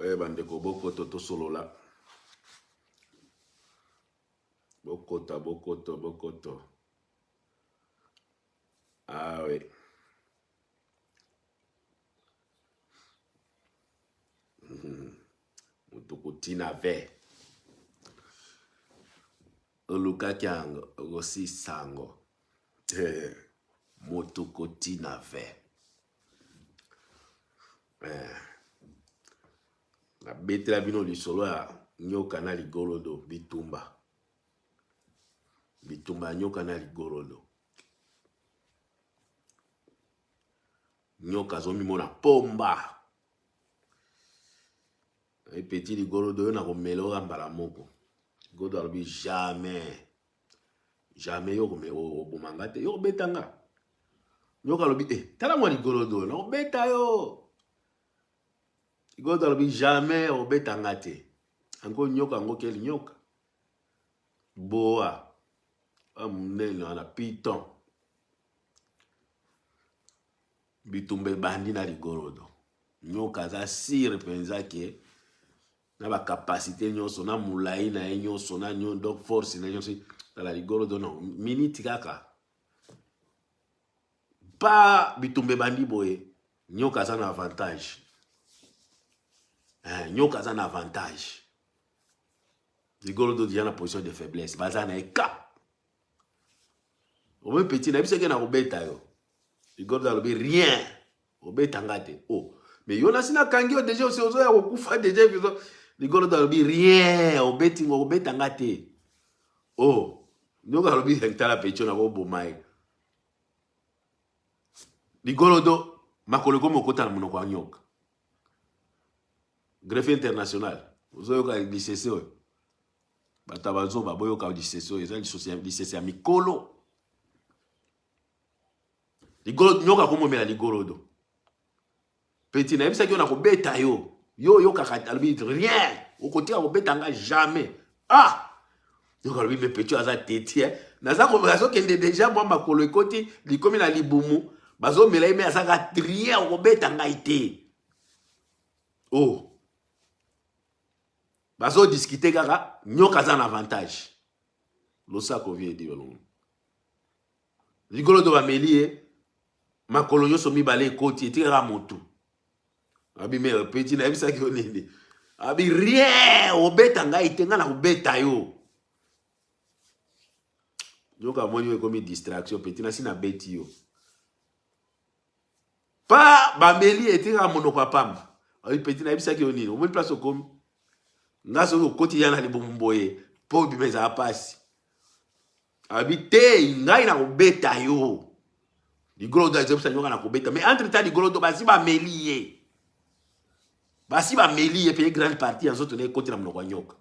Oye bandeko bokoto tosolola. Bokota bokoto bokoto. Ah oui. Moto kotina ve. Olukaki yango okosisa yango. Moto kotina ve. Eh. Nabetela bino lisolo ya nyoka na ligorodo bitumba. Bitumba ya nyoka na ligorodo. Nyoka azomimona pomba. Ye petit ligorodo yo nakomela oyo mbala moko. Ligorodo alobi jamais. Jamais yo oboma nga te, yo obeta nga. Nyoka alobi eh, tala mwa ligorodo nakobeta yo. Ligorodo alobi jamais obeta nga te. Anko nyoka yango keli nyoka. Boa. Monene wana python. Bitumba ebandi na ligorodo. Nyoka aza sire mpenza ke na ba capacité nyonso na molai na ye nyonso na nyo donc force na nyonso tala ligorodo na minute kaka pa bitumba ebandi boye nyoka aza na avantage eh, nyoka aza na avantage ligorodo deja na position de faiblesse baza na ye ka omoi petit na biso eke na kobeta yo ligorodo alobi rien obeta nga te oh mais yo nasi nakangi yo deja osi ozoya kokufa deja ligorodo alobi rien obeti ngo obeta nga te oh nyoka alobi tala petit nakoboma ye ligorodo makolo ekomi okota na monoko ya nyoka greffe international ozoyoka lisese oyo bato ya bazoba boyoka lisese oyo eza lisese ya mikolo ligolo nyoka akomomela ligorodo peti nayebisaki yo nakobeta yo yo oyokaka alobi rien okotika kobeta nga jamais ah nyoka alobi me peti aza teti eh. naza azokende deja mwa makolo ekoti likomi na libumu bazomela ye me azaka rien okobeta ngai te oh bazodiskute kaka nyoka aza na avantage losako vie edi balongo Ligorodo bameli ye makolo nyonso mibale ekoti etikaka motu abi mere peti nayebisaki yo nini abi rien obeta ngai te ngai nakobeta yo nyoka amoni yo ekomi distraction peti nasi nabeti yo pa bameli etikaka monoko ya pamba abi peti nayebisaki yo nini omoni place okomi nga soki okoti ya na libumu boye mpo obima ezala mpasi Abi te ngai nakobeta yo. Ligorodo azobisa nyoka nakobeta mais entre temps ligorodo basi bameli ye. Basi bameli ye pe grande partie ya nzoto na ekoti na monoko ya nyoka.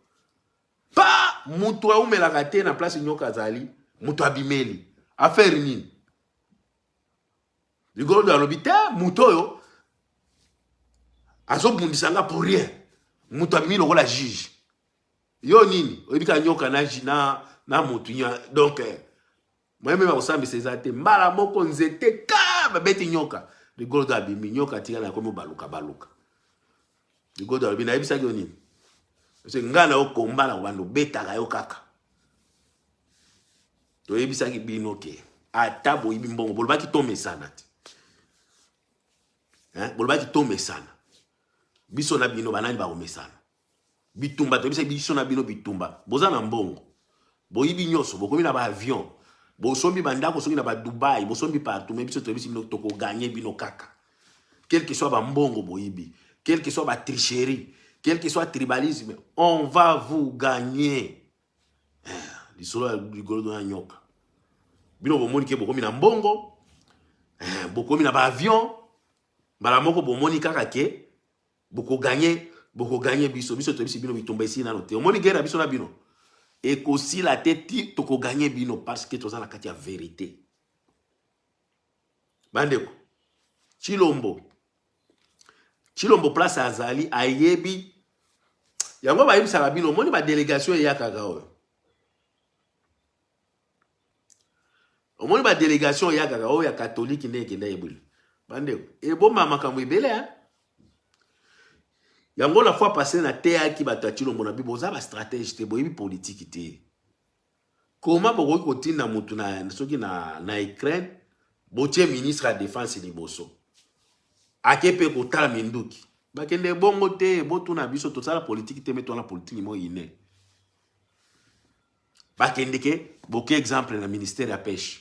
Pa mutu aumelaka te na place nyoka azali, mutu abimeli. Affaire nini? Ligorodo alobi te mutu oyo azobundisa nga pour rien. Mutu abimi lokola juge. Yo nini oyebi kaka nyoka na na na mutu nya donc eh, moyen meme akosambisa eza te mbala moko nzete ka babeti nyoka ligorodo abimi nyoka atikali akomi baluka baluka ligorodo alobi nayebisaki yo nini parce ngai na yo komba na kobanda obetaka yo kaka toyebisaki bino ke ata boyibi mbongo bolobaki tomesana te hein? Bolobaki tomesana biso na bino banani bakomesana Bitumba toyebisaki biso na bino bitumba. Boza na mbongo. Boyibi nyonso, bokomi na ba avion. Bosombi ba ndako soki na ba Dubai, bosombi partout mais biso toyebisi bino toko gagner bino kaka. Quel que soit ba mbongo boyibi, quel que soit ba tricherie, quel que soit tribalisme, on va vous gagner. Eh, lisolo ya ligolo na nyoka. Bino bomoni ke bokomi na mbongo, eh, bokomi na ba avion, mbala moko bomoni kaka ke Boko gagner, boko gagner biso. Biso toyebisi bino bitumba esili nano te. Omoni guerre ya biso na bino ekosila te ti toko gagner bino parce que toza na kati ya verite. Bandeko, Tshilombo, Tshilombo place azali ayebi yango bayebisaka bino omoni ba delegation eyakaka oyo omoni ba delegation eyakaka oyo ya katolike nde ekenda ebwili bandeko ebomba makambo ebele hein? Yango la fois passée na teyaki bato ya Tshilombo na bibo oza ba stratège te, boyebi politique te. Comment bokoki kotinda mutu na soki na na Ukraine botie ministre ya défense liboso ake mpe kotala minduki bakende bongo te botuna biso tosala politiki te me twana politiki mo ine bakendeke boke exemple na ministère ya pêche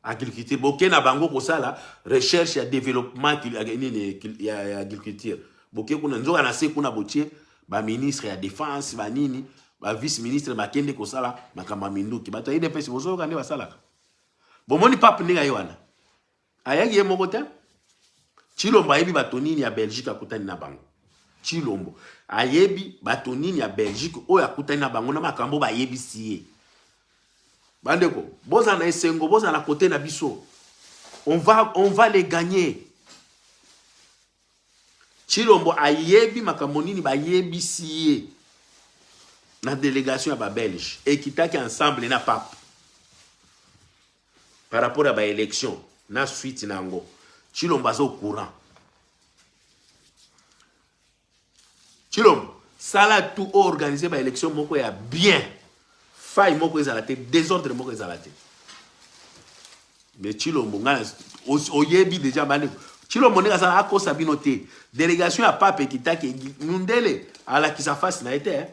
agriculture boke na bango kosala recherche ya développement nini ya agriculture boke kuna nzoka na se kuna botie baministre ya défense banini bavice ministre bakende kosala makambo ya minduki bato ya UDPS bozoyoka nde basalaka bomoni pape ndenge aye wana ayaki ye moko te Tshilombo ayebi bato nini ya Belgique akutani na bango Tshilombo ayebi bato nini ya Belgique oyo akutani na bango na makambo bayebisi ye bandeko bozala na esengo bozala na kote na biso on va les gagner. Tshilombo ayebi makambo nini bayebisi ye na délégation ya babelge ekitaki ensemble na pape par rapport à baélection na suite na yango. Tshilombo aza au courant. Tshilombo sala tout organiser baélection moko ya bien, faille moko ezala te, désordre moko ezala te. Mais Tshilombo ngai oyebi déjà bandeko Tshilombo ndenge asala akosa bino te. Délégation ya pape ekitaki, mundele alakisa face na ye te.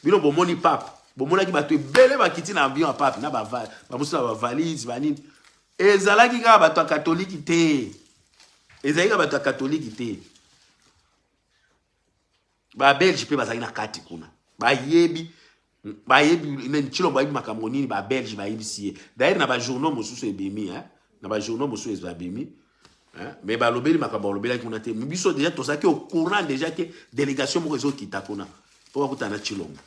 Bino bomoni pape, bomonaki bato ebele bakiti na avion ya pape na bamosusu na bavalise banini. Ezalaki kaka bato ya katoliki te, ezalaki kaka bato ya katoliki te, babelge mpe bazalaki na kati kuna. Bayebi nani Tshilombo ayebi makambo nini babelge bayebisi ye. D'ailleurs na bajournaux mosusu ebimi, na bajournaux mosusu ebimi, mais balobeli makambo balobelaki kuna te. Biso déjà tozalaki au courant déjà ke délégation moko ezokita kuna mpo bakutana na Tshilombo.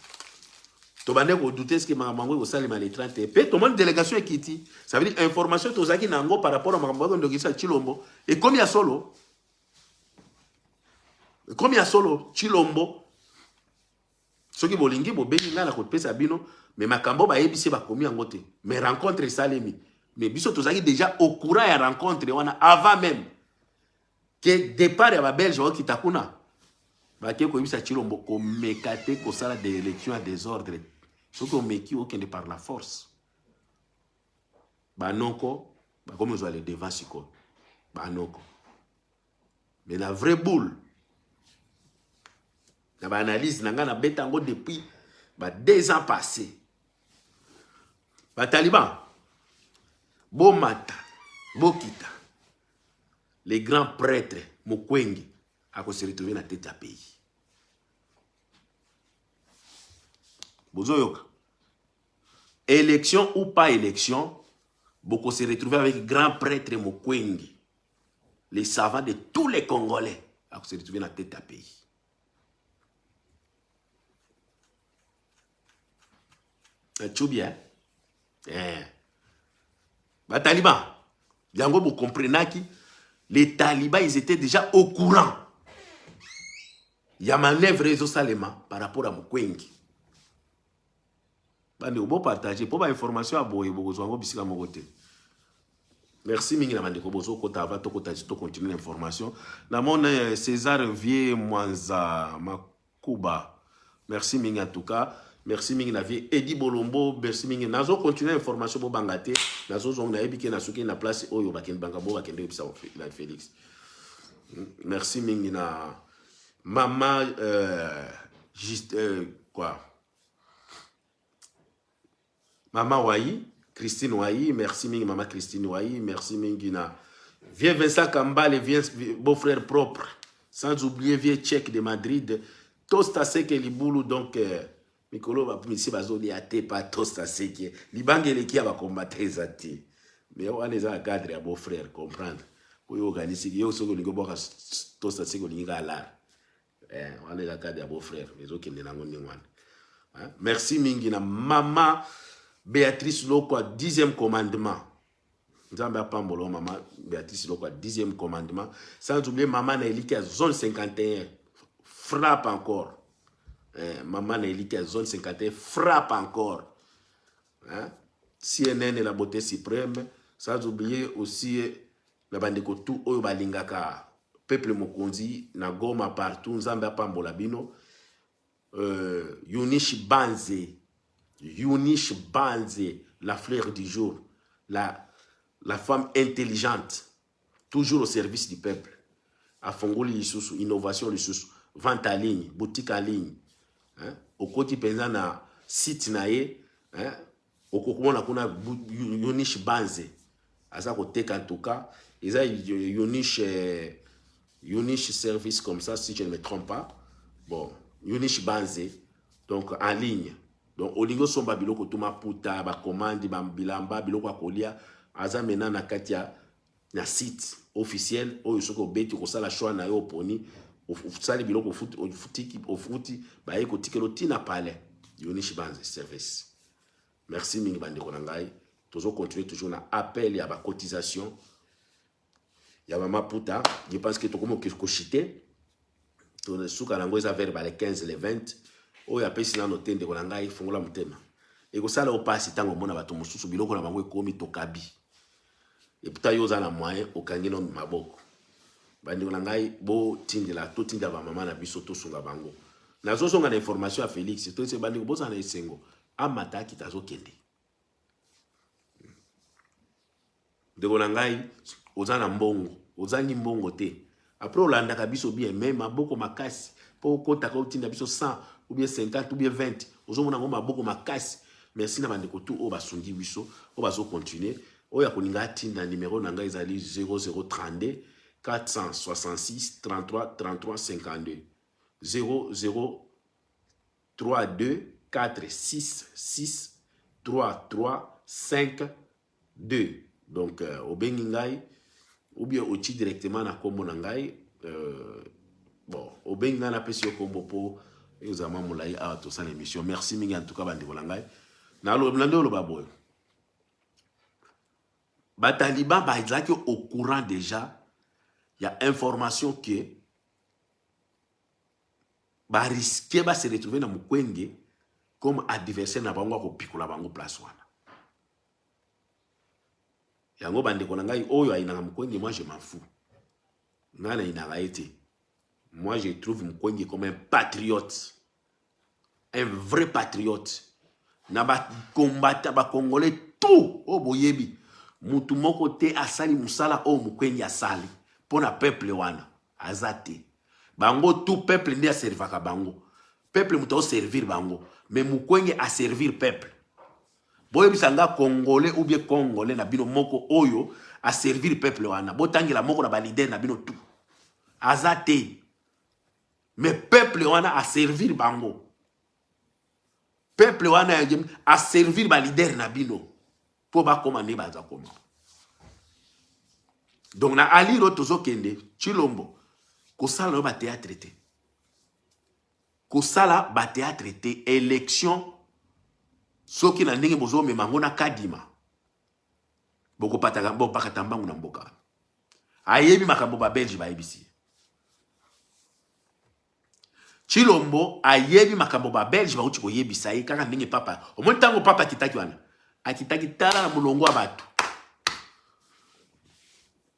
Tobande kodouter ce que makambo yango ekosalema le 30 mpe tomoni délégation ekiti. Ça veut dire information tozalaki na yango par rapport à makambo yakondokisa Tshilombo ekomi ya solo, ekomi ya solo. Tshilombo soki bolingi bobengi ngai na kopesa bino, mais makambo bayebisi bakomi yango te. Mais rencontre esalemi, mais biso tozalaki déjà au courant ya rencontre wana avant même ke départ ya babelge bakokita kuna. Bake koyebisa Tshilombo komeka te kosala des élections ya désordre, soki omeki okende par la force. Banoko bakomi kozwa le devant sikoyo banoko. Mais na vraie boule na baanalyse na ngai nabeta yango depuis ba 2 ans passé, bataliban bomata bokita, les grands prêtres Mukwege akose retrouver na tête ya pays. Bozoyoka, élection ou pas élection, boko se retrouver avec grand prêtre Mukwege, les savants de tous les Congolais, akose retrouver na tête ya pays. Tchubi, eh? Bataliban yango bocomprenaki, les talibans, ils étaient déjà au courant ya manœuvre ezosalema par rapport à Mukwege. Bandeko, bopartage mpo bainformation ya boye bokozwa yango bisika moko te. Merci mingi na bandeko bozokota. Ava tokota, tocontinue l'information. Namona César Vie Mwanza Makuba, merci mingi. En tout cas merci mingi na vie Edi Bolombo, merci mingi. Nazocontinue information, bobanga te, nazozonga. Nayebi ke nasuki na place oyo bakende banga bo bakende oyebisa na Félix. Merci mingi na mama juste, quoi, mama Wai Christine Wai, merci mingi mama Christine Wai. Merci mingi na vieux Vincent Kambale, vieux beau-frère propre, sans oublier vieux Tchèque de Madrid, Tosta Seke Libulu. Donc mikolo bamisi bazolia te pa Tosta Seke libanga eleki ya bakombata eza te, mais wana eza na cadre ya beau-frère. Comprendre oyo okanisi yo soki olingi obwaka Tosta Seke olingi kaka lara wana eza cadre ya beau-frère, ezokende nango ndenge wana. Merci mingi na mama Béatrice Lokwa, dixième commandement. Nzambe apambola mama Béatrice Lokwa, dixième commandement. Sans oublier mama na eliki ya zone 51, frappe encore, mama na eliki ya zone 51, frappe encore, hein? CNN et la beauté suprême. Sans oublier aussi na bandeko tout oyo balingaka. Peuple mokonzi na Goma partout, Nzambe apambola bino. Yunish Banze, Yunish Banze, la fleur du jour, la femme intelligente, toujours au service du peuple. Afongoli lisusu innovation lisusu vente en ligne, boutique en ligne, hein? Okoti mpenza na site na ye, hein? Okokomona kuna Yunish Banze aza koteka. En tout cas eza Yunish service comme ça, si je ne me trompe pas. Bon, Yunish Banze, donc en ligne. Donc olingi osomba biloko, tu maputa, bacommande, bilamba, biloko ya kolia, aza mena na kati ya na site officiel oyo. Soki obeti, kosala choix na yo, oponi, osali biloko, ofuti, ofuti, baye kotikela otina palais. Yunish Banze service. Merci mingi, bandeko na ngai. Tozocontinue toujours na appel ya bacotisation ya bamaputa. Je pense que tokomi koshite, suka nango eza vers ba le 15, le 20. Oyo apesi nano te, ndeko na ngai, fungola motema. Ekosala yo mpasi ntango omona bato mosusu biloko na bango ekomi, tokabi eputa, yo oza na moyen, okangi no maboko. Bandeko na ngai, botindela, totindela bamama na biso, tosunga bango. Nazozonga na information ya Félix. Toyese bandeko, bozala na esengo, amata akita, azokende. Ndeko na ngai, oza na mbongo, ozangi mbongo te, après olandaka biso bien, mais maboko makasi mpo okotaka otinda biso 100 ou bien 50 ou bien 20, ozomona yango maboko makasi. Merci na bandeko tu oyo basungi biso, oyo bazocontinue. Oyo akolinga atinda, numero na ngai ezali 0032 466 33 33 52, 00 3 2 4 6 6 3 3 5 2. Donc obengi ngai ou bien oti directement na nkombo na ngai. Bon, obengi ngai, napesi yo nkombo mpo ezala mwa molai awa tosala émission. Merci mingi en tout cas, bandeko na ngai. Na nde oloba boye, bataliban bazalaki au courant déjà ya information ke barisque base retrouver na Mukwege comme adversaire na bango, akopikola bango place wana. Yango, bandeko na ngai, oyo ayinaka Mukwege, moi je m'en fous, ngai nayinaka ye te. Moi je trouve Mukwege comme un patriote, un vrai patriote. Na bakombata bacongolais tout oyo boyebi, mutu moko te asali mosala oyo Mukwege asali mpo na peuple wana, aza te. Bango tout, peuple nde aservaka bango, peuple moto aoservir bango, mais Mukwege aservir peuple. Boyebisa nga Congolais ou bien Congolais na bino moko oyo aservir peuple wana. Botangela moko na baleader na bino tout, aza te. Mais peuple wana aservir bango, peuple wana aservir baleader na bino mpo bakóma nde baza koma. Donc na aliro tozokende, Tshilombo, kosala nayo bathéâtre te, kosala bathéâtre te. Élection, soki na ndenge bozomema yango na Kadima, bokopataka, bopakata mbangu na mboka. Ayebi makambo babelge bayebisi. Tshilombo ayebi makambo babelge bauti koyebisa ye. Kaka ndenge papa, omoni ntango papa akitaki wana, akitaki, tala na molongo ya bato,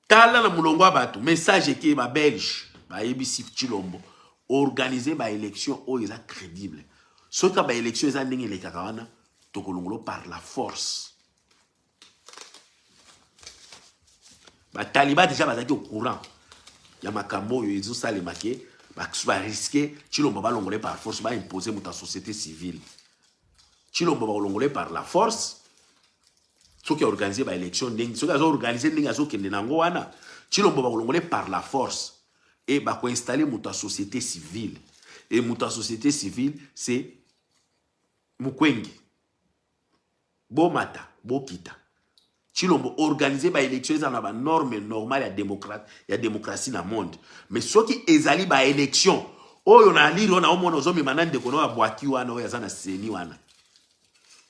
tala na molongo ya bato, message eke. Babelge bayebisi Tshilombo: organiser baélection oyo eza crédible. Soki ka baélection eza ndenge elekaka wana, tokolongolo par la force. Bataliba déjà bazalaki au courant ya makambo oyo ezosalema ke barisque Tshilombo balongole par force, baimpose moto ya société civile. Tshilombo bakolongole par la force soki aorganize baélection ndenge, soki azoorganize ndenge azokende nango wana, Tshilombo bakolongole par la force e bakoinstalle moto ya société civile. E moto ya société civile, c'est Mukwege. Bomata, bokita, Tshilombo organise baélection eza na banorme normale ya démocratie na monde. Mais soki ezali baélection oyo na aliri oyo naomona ozomema na ndeko na oyo abwaki wana, oyo aza na seni wana,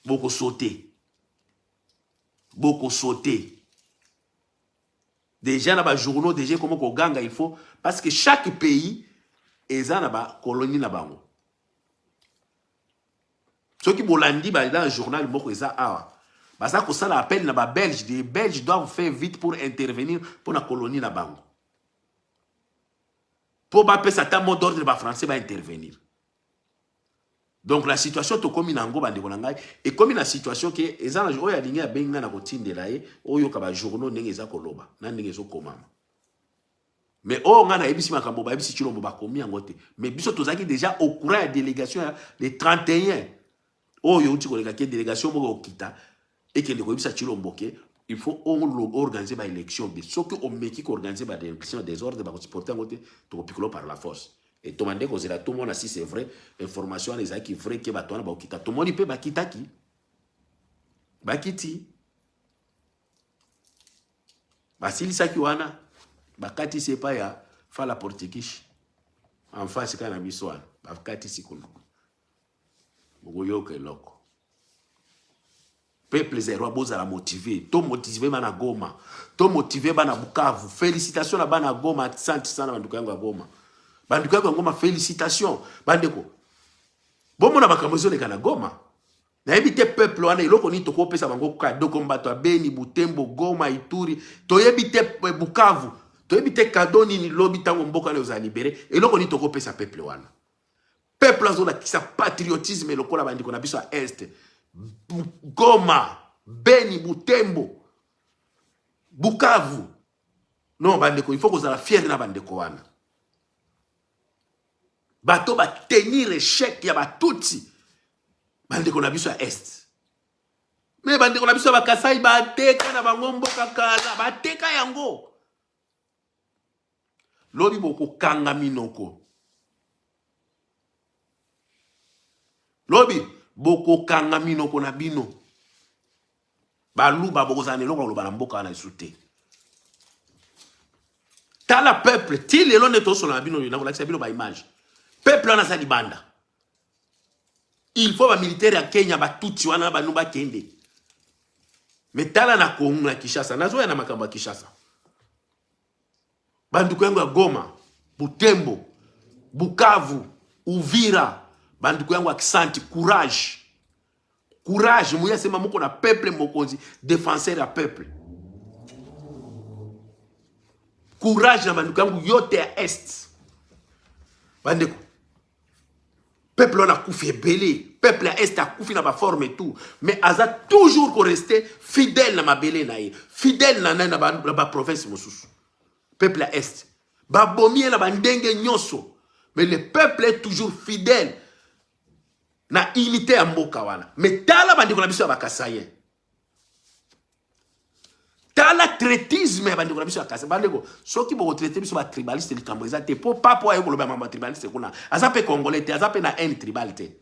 bokosote, bokosote déjà na bajournaux, déjà ekoma koganga. Il faut, parce que chaque pays eza na bacolonie na bango. Soki bolandi na journal moko eza awa, baza kosala appel na babelge: les Belges doivent faire vite pour intervenir mpo na colonie na bango. Mpo bapesa ata mot d'ordre ba français ba intervenir. Donc la situation tokomi na yango bandeko na ngai ekomi na situation ke eza na oyo alingi abengi ngai na kotindela ye oyoka ba journaux ndenge eza koloba na ndenge ezokomama. Mais oyo ngai nayebisi makambo bayebisi Tshilombo bakomi yango te. Mais biso tozalaki déjà au courant ya délégation ya le 31 oyo euti koleka ke délégation moko okita ekende koyebisa Tshilombo ke il faut organiser ba élection de soki omeki ko organiser ba élection ya désordre bakosupporte yango te, tokopikolo par la force. Et tomande kozela tomona si c'est vrai information wana ezalaki vrai ke bato wana bakokita. Tomoni mpe bakitaki, bakiti basilisaki wana bakatisi epai ya fala portuguese en face kaka na biso wana bakatisi kuna. Bokoyoka eloko. Peuple zairois bozala motive, to motive bana Goma, to motive bana Bukavu. Félicitations na bana Goma, asante sana banduku yango ya Goma. Banduku yango ya Goma, félicitations. Bandeko, bomona makambo ezoleka na Goma. Nayebi te peuple wana eloko nini tokopesa bango cadeau comme bato ya Beni, Butembo, Goma, Ituri. Toyebi te eh, Bukavu. Toyebi te cadeau nini lobi ntango mboka wana ezala libere. Eloko nini tokopesa peuple wana. Peuple azolakisa patriotisme lokola bandeko na biso ya Est. Goma, Beni, Butembo, Bukavu. Non, bandeko, il faut kozala fier na bandeko wana. Bato ba tenir échec ya batutsi bandeko na biso ya Est. Mais bandeko na biso ya Bakasai bateka na bango mboka kala, bateka yango. Lobi bokokanga minoko. Lobi bokokanga minoko na bino. Baluba bokozala na eloko ya koloba na mboka wana lisusu te. Tala peuple ti lelo nde tosola na bino nakolakisa bino ba image. Peuple wana aza libanda. Il faut ba militaire ya Kenya batutsi wana banu bakende. Mais tala na Congo na Kinshasa, nazoya na makambo ya Kinshasa. Banduku yango ya Goma, Butembo, Bukavu, Uvira, banduku yango aksanti, courage. Courage, muya sema moko na peuple mokonzi, défenseur ya peuple. Courage na banduku yango yote ya Est. Bandeko, peuple wana akufi ebele, peuple ya Est akufi na ba forme et tout, mais aza toujours ko rester fidèle na mabele na ye, fidèle na na ba, na ba province mosusu. Peuple ya Est babomi ye na ba ndenge nyonso, mais le peuple est toujours fidèle na unité ya mboka wana. Mais tala bandeko na biso ya bakasayen, tala traitisme ya bandeko na biso ya Kasai. Bandeko, soki bokotraite biso batribaliste, likambo eza te, po papo aye koloba makambo ya tribaliste kuna, aza mpe congolais te, aza mpe na haine tribal te.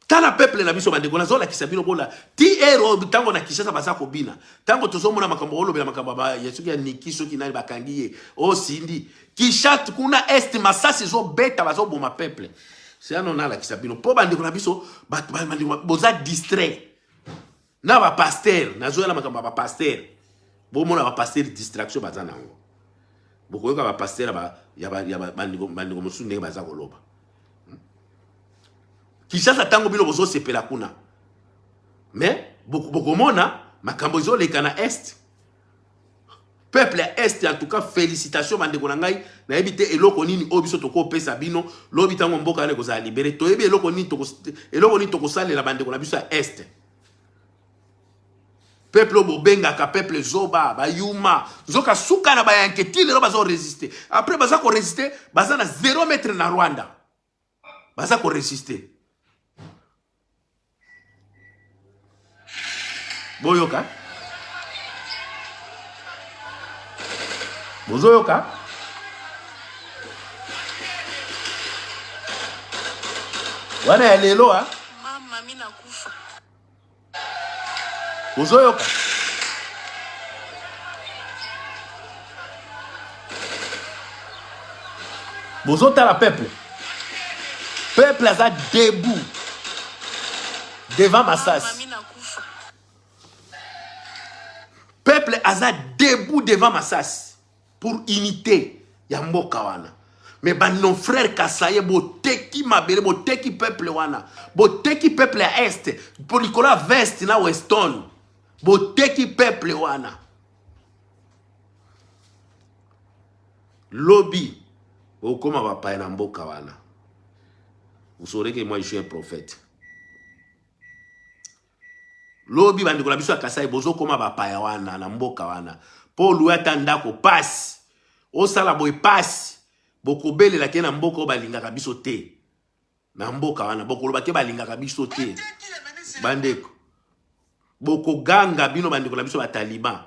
Tala peuple na biso bandeko, nazolakisa bino bola ti ero ntango na Kinshasa baza kobina, ntango tozomona makambo olobela makambo ya soki ya Niki soki nani bakangi ye o Sindi Kinshasa kuna est masasi ezobeta bazoboma peuple. Siano nalakisa bino mpo bandeko na biso bato bandeko boza distrait na ba pasteur, nazoya na makambo ya ba pasteur, bomona ba pasteur distraction baza nango, bokoyoka ba pasteur ya bandeko mosusu ndenge baza koloba. Kinshasa ntango bino bozosepela kuna, mais bokomona makambo ezoleka na est. Peuple ya est, en tout cas félicitations bandeko na ngai. Nayebi te eloko nini oyo biso tokopesa bino lobi ntango mboka wana ekozala libere. Toyebi eloko nini eloko nini tokosalela bandeko na biso ya est. Peuple oyo bobengaka peuple zoba, bayuma, nzoka suka na bayanke ti lelo baza koresiste. Après baza koresiste, baza na 0 mètre na Rwanda, baza koresiste. Boyoka, bozoyoka wana ya lelo a Mama mi nakufa. Bozoyoka bozotala peuple, peuple aza debout devant masasi. Peuple aza debout devant masasi pour unité ya mboka wana. Mais ba nos frères Kasaye boteki mabele, boteki peuple wana, boteki peuple ya est po likolo ya veste na Weston, boteki peuple wana. Lobi bokoma bapaya na mboka wana. Vous saurez que moi je suis un prophète. Lobi bandeko na biso ya Kasai bozokoma bapaya wana na mboka wana. Po louer ata ndako pasi. Osala boye pasi. Bokobelela ke na mboka oyo balingaka biso te. Na mboka wana bokoloba ke balingaka biso te. Bandeko bokoganga bino bandeko na biso ba taliban.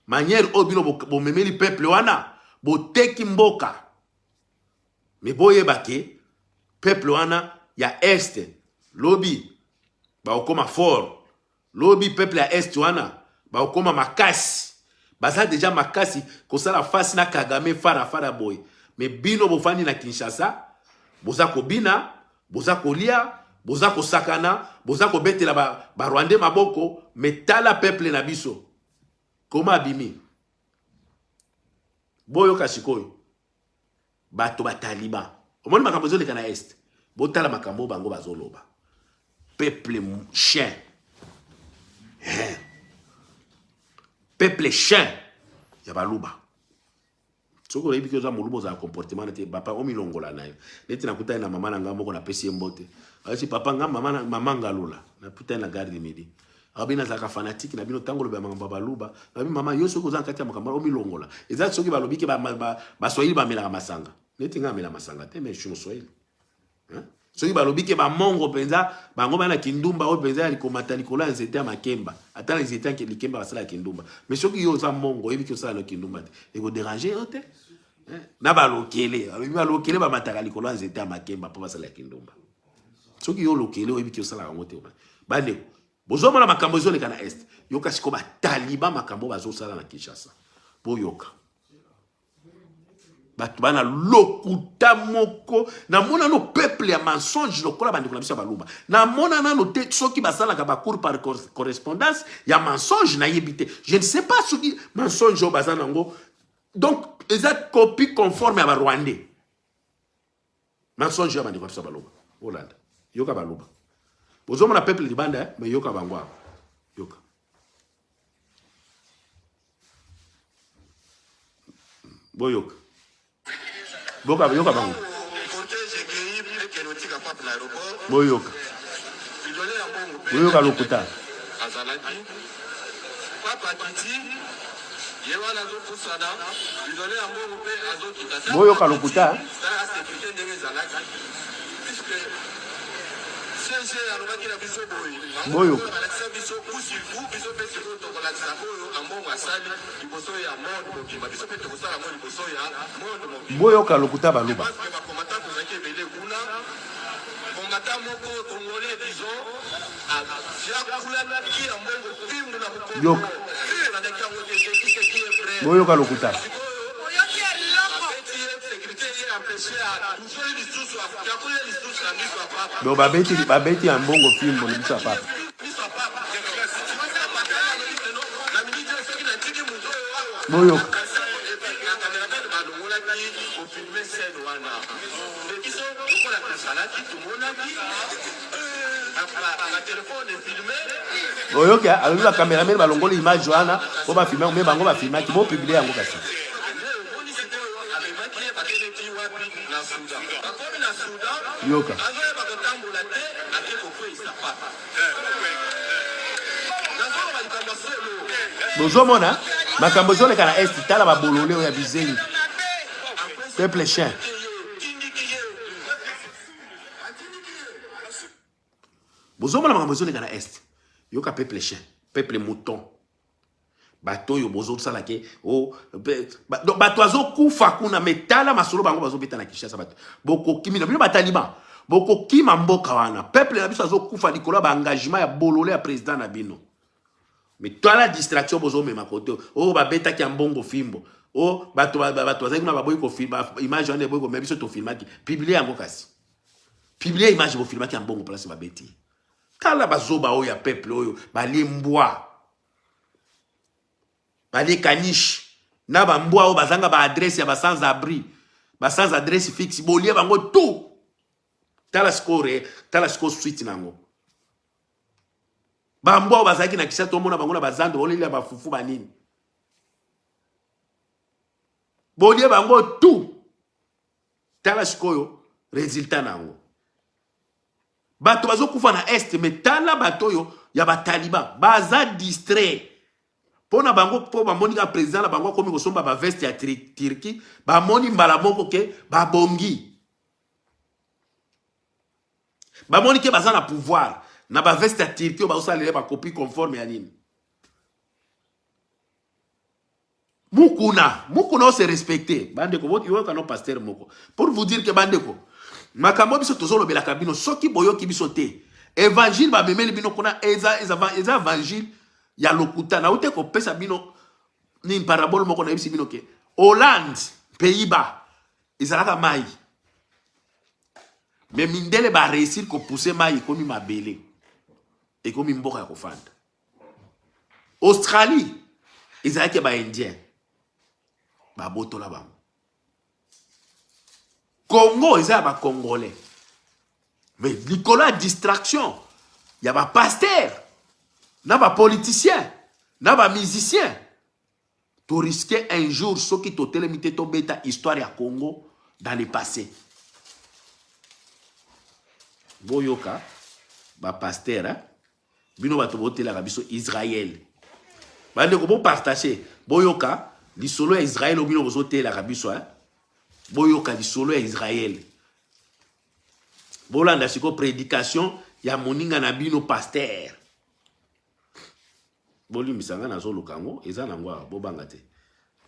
Manière oyo bino bomemeli peuple wana boteki mboka. Mais boyeba ke peuple wana ya est lobi bakokoma fort. Lobi peuple ya est wana bakokoma makasi. Baza deja makasi kosala face na Kagame fara fara boye. Mais bino bofandi na Kinshasa boza kobina, boza kolia, boza kosakana, boza kobetela ba, ba Rwandais maboko, mais tala peuple na biso koma abimi. Boyoka sikoyo bato ba taliban omoni makambo ezoleka na est botala makambo oyo bango bazoloba peuple chien hein. Peuple chien ya baluba soki oyebi ke oza moluba ozala comportement na te papa omilongola na yo neti nakutani na mama na ngai moko napesi ye mbote ayesi papa nga mama, mama ngalula nakutani na gare du midi Abi nazalaka fanatique na bino tango loba makambo ya baluba. Abi mama yo soki oza na kati ya makambo omilongola. Eza soki balobi ke ba baswahili bamelaka masanga. Neti nga amela masanga te mais je suis moswahili. Hein? Soki balobi ke ba mongo penza bango bana kindumba oyo penza ya likomata likolo ya nzete ya makemba. Ata na nzete ya likemba basala kindumba. Mais soki yo oza mongo oyebi ke osala no kindumba te. Eko déranger yo te. Hein? Na balokele, balobi balokele bamataka likolo ya nzete ya makemba mpo basala kindumba. Soki yo lokele oyebi ke osala yango te. Bandeko, bozomona makambo ezoleka na est. Yoka sikoyo ba taliban makambo bazosala na Kinshasa. Boyoka. Bato bana lokuta moko. Namona no peuple ya mensonge lokola bandeko na biso ya baluba. Namona nano te soki basalaka ba cours par correspondance ya mensonge nayebi te. Je ne sais pas soki mensonge oyo baza nango. Donc eza copie conforme ya ba Rwandais. Mensonge ya bandeko na biso ya baluba. Bolanda. Yoka baluba. Bozomona peuple libanda eh? Mais yoka bango awa. Yoka. Boyoka. Boka yoka bango. Boyoka. Boyoka lokuta. Boyoka lokuta. Boyoka. Boyoka lokuta baluba. Yoka. Boyoka lokuta. Donc babeti babeti ya mbongo fimbo na biso ya papa. Boyoka. Oyoki alobi ba cameraman balongoli image wana po ba filme me bango ba filmaki bo publier yango kasi. Yoka. Bozomona makambo ezoleka na est tala babolole oyo ya bizengi peuple chien. Bozomona makambo ezoleka na est. Yoka peuple chien, peuple mouton. Bato oyo bozosala ke oh, donc bato azokufa kuna me tala masolo bango bazobeta na Kinshasa bato bokokimi na bino bataliban bokokima mboka wana peuple na biso azokufa likolo ya baengagement ya bolole ya président na bino. Mais tala distraction bozomema kote oyo babetaki ya mbongo fimbo o bato bato bazalaki kuna baboyi kofilma image wana eboyi komema biso tofilmaki publie yango kasi publie image bofilmaki ya mbongo place babeti tala bazoba oyo ya peuple oyo balie mbwa balie kaniche na bambwa oyo bazanga ba adresse ya ba sans abri ba sans adresse fixe bolie bango tout tala sikoyo tala sikoyo suite na yango Ba mbwa oyo bazalaki na Kinshasa tomona bango na bazando baolelia ba fufu ba nini. Bolie bango tout. Tala sikoyo resultat na yango. Bato bazokufa na est mais tala bato oyo ya ba taliban baza distrait mpo na bango mpo bamoni kaka president na bango akomi kosomba ba veste ya Turquie, bamoni mbala moko ke babongi, bamoni ke baza na pouvoir na ba veste ya Turquie oyo bazosalela ba copie conforme ya nini. Mukuna, Mukuna ose respecter. Bandeko, boyoka no pasteur moko. Pour vous dire que bandeko, makambo biso tozolobelaka bino soki boyoki biso te. Évangile ba memeli bino kuna eza eza eza évangile ya lokuta. Na ute kopesa bino ni parabole moko na yebisi bino ke Hollande, Pays-Bas, ezalaka mai. Mais mindele ba réussir ko pousser mai ekomi mabele. Ekomi mboka ya kofanda. Australie ezalaki ya ba indien babotola bango. Congo eza ya ba congolais mais likolo ya distraction ya ba pasteur na ba politicien na ba musicien to risque un jour soki totelemi te tobeta histoire ya Congo dans le passé. Boyoka ba pasteur hein? Bino bato botelaka biso Israël. Bandeko bo partager, boyoka lisolo ya Israël bino bozotelaka biso hein? Boyoka lisolo ya Israël. Bolanda siko prédication ya moninga na bino pasteur. Bolimbisa nga nazoluka yango eza nango awa bobanga te.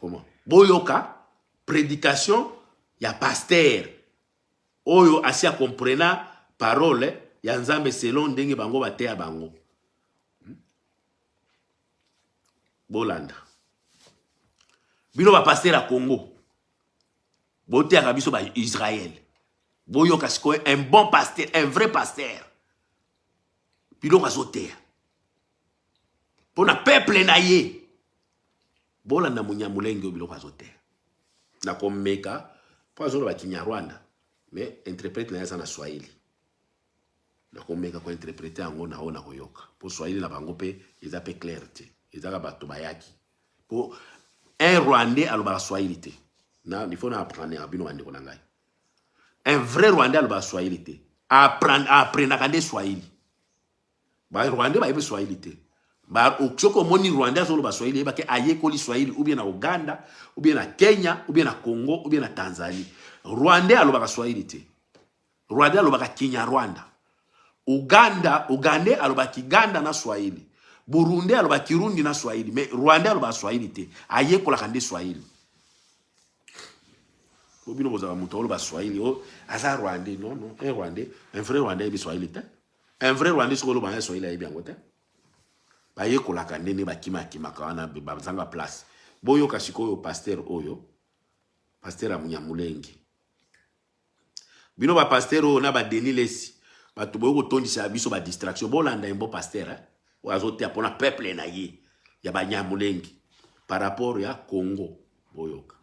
Comment? Boyoka prédication ya pasteur oyo asi a comprena parole ya Nzambe selon ndenge bango bateya bango. Hmm? Bolanda. Bino ba pasteur ya Congo boteyaka biso ba Israël. Boyoka sikoyo un bon pasteur, un vrai pasteur. Biloko azoteya. Pona peuple na ye. Bolanda munyamulenge oyo biloko azoteya. Nakomeka mpo azoloba Kinyarwanda mais interprète na ye aza na Swahili. Nakomeka ko interprete yango na oyo nakoyoka mpo Swahili na bango mpe eza mpe clair te, ezaka bato bayaki mpo un Rwandais alobaka Swahili te. Na il faut na apprendre ya bino bandeko na ngai. Un vrai Rwandais alobaka Swahili te, apprenaka nde Swahili. Ba Rwandais bayebi Swahili te. Ba soki omoni Rwandais azoloba Swahili yeba ke ayekoli Swahili ou bien na Uganda, ou bien na Kenya, ou bien na Congo, ou bien na Tanzanie. Rwandais alobaka Swahili te. Rwandais alobaka Kinyarwanda. Uganda, Ugandais alobaka Kiganda na Swahili. Burundais alobaka Kirundi na Swahili, mais Rwandais alobaka Swahili te. Ayekolaka nde Swahili. Po bino bozala moto oloba Swahili, oh, aza Rwandais. Non, non, un Rwandais, un vrai Rwandais ayebi Swahili te. Un vrai Rwandais soki oloba na Swahili ayebi yango te. Bayekolaka ndenge bakimakimaka wana bazanga place. Boyoka sikoyo pasteur oyo, pasteur ya Munyamulenge. Bino ba pasteur oyo na ba Denis Lesi, bato boyo kotondisa biso ba distraction. Bolanda ye mbo pasteur hein? Oyo azoteya mpona peuple na ye ya Banyamulenge par rapport ya Congo. Boyoka.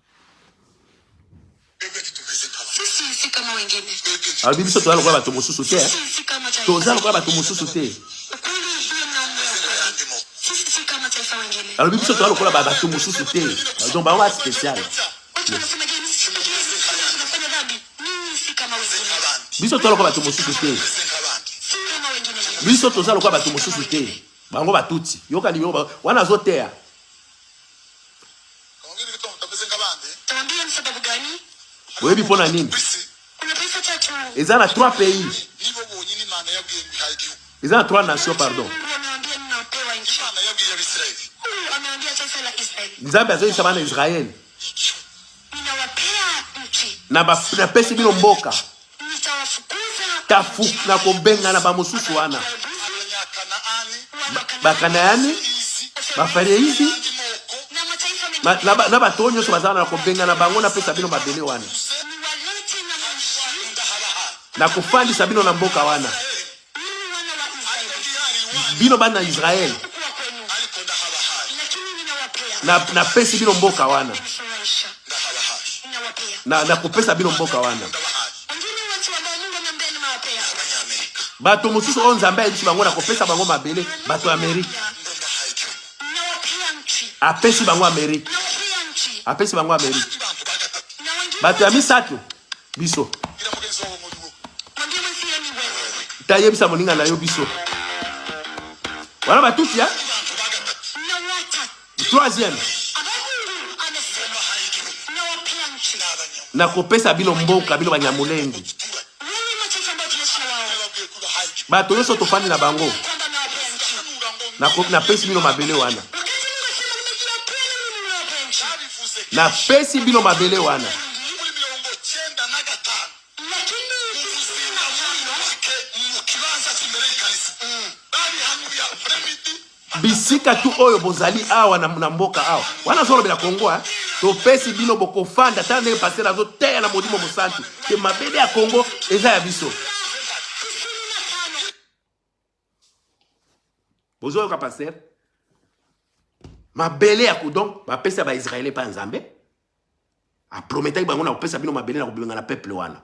Alobi biso toza lokola bato mosusu te, toza lokola bato mosusu te. Alobi biso toza lokola bato mosusu te, donc bango ba spécial. Biso toza lokola bato mosusu te, biso toza lokola bato mosusu te, bango batutsi. Yoka nimero wana azoteya. Boyebi mpo na nini? Eza na trois pays, eza na trois nations, pardon. Nzambe azoyebisa bana Israël, napesi bino mboka, tafu nakobengana bamosusu wana, Bakanaani, Bafareizi na bato oyo nyonso baza wana, nakobengana bango, napesa bino mabele wana, nakofandisa bino na mboka wana, bino bana ya Israele, napesi bino mboka wana, nakopesa bino mboka wana. Bato mosusu oyo Nzambe ayebisi bango nakopesa bango mabele, bato ya Amerike. Apesi bango Amerike, apesi bango Amerike. Bato ya misato biso. Tayebisa moninga na yo biso. Wana batusi ya troisième. Nakopesa bino mboka bino banyamulenge. Bato nyonso tofandi na bango. Napesi bino mabele wana. Napesi bino mabele wana. Bisika tu oyo bozali awa na, na mboka awa wana azolobela Kongo eh? Topesi bino bokofanda. Tala ndenge pasteur azoteya na Molimo Mosantu ke mabele ya Kongo eza ya biso. Bozoyoka pasteur? Mabele ya donc bapesa ba Israël pa Nzambe aprometaki bango na kopesa bino mabele na kobenga na peuple wana.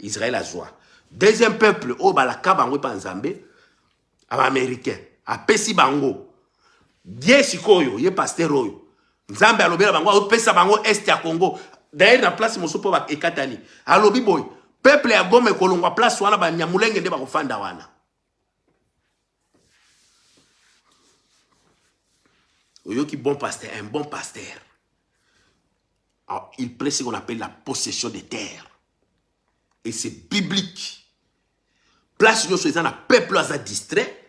Israël azwa. Deuxième peuple oyo balaka bango epa Nzambe, Américain apesi bango ye sikoyo, ye pasteur oyo Nzambe alobela bango, apesa bango est ya Congo. D'ailleurs na place mosusu mpo ekatani, alobi boye peuple ya Goma ekolongwa place wana, banyamulenge nde bakofanda wana. Oyoki bon pasteur, un bon pasteur. Alors, il prêche ce qu'on appelle la possession des terres. Et c'est biblique. Place nyonso eza na peuple aza distrait.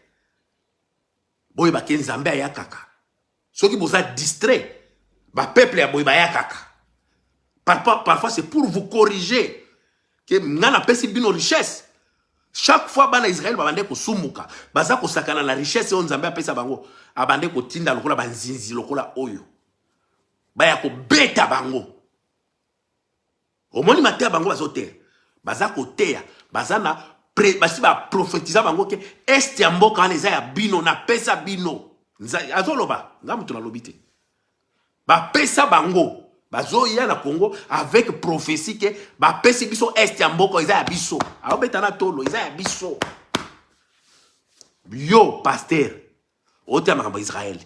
Boyeba ke Nzambe aya kaka. Soki boza distrait, ba peuple ya boye baya kaka. Parfois, parfois c'est pour vous corriger. Ke nga napesi bino richesse. Chaque fois bana Israël babande kosumuka, baza kosakana na richesse oyo Nzambe apesa bango, abande kotinda lokola banzinzi lokola oyo. Baya kobeta bango. Omoni mateya bango bazoteya. Baza koteya, baza na pre, basi ba prophétisa bango ke est ya mboka wana eza ya bino, napesa bino. Azoloba, nga moto nalobi te. Bapesa bango, bazoya na Congo avec prophétie ke bapesi biso est ya mboka eza ya biso. Aobeta na tolo, eza ya biso. Yo pasteur, oteya makambo ya Israël.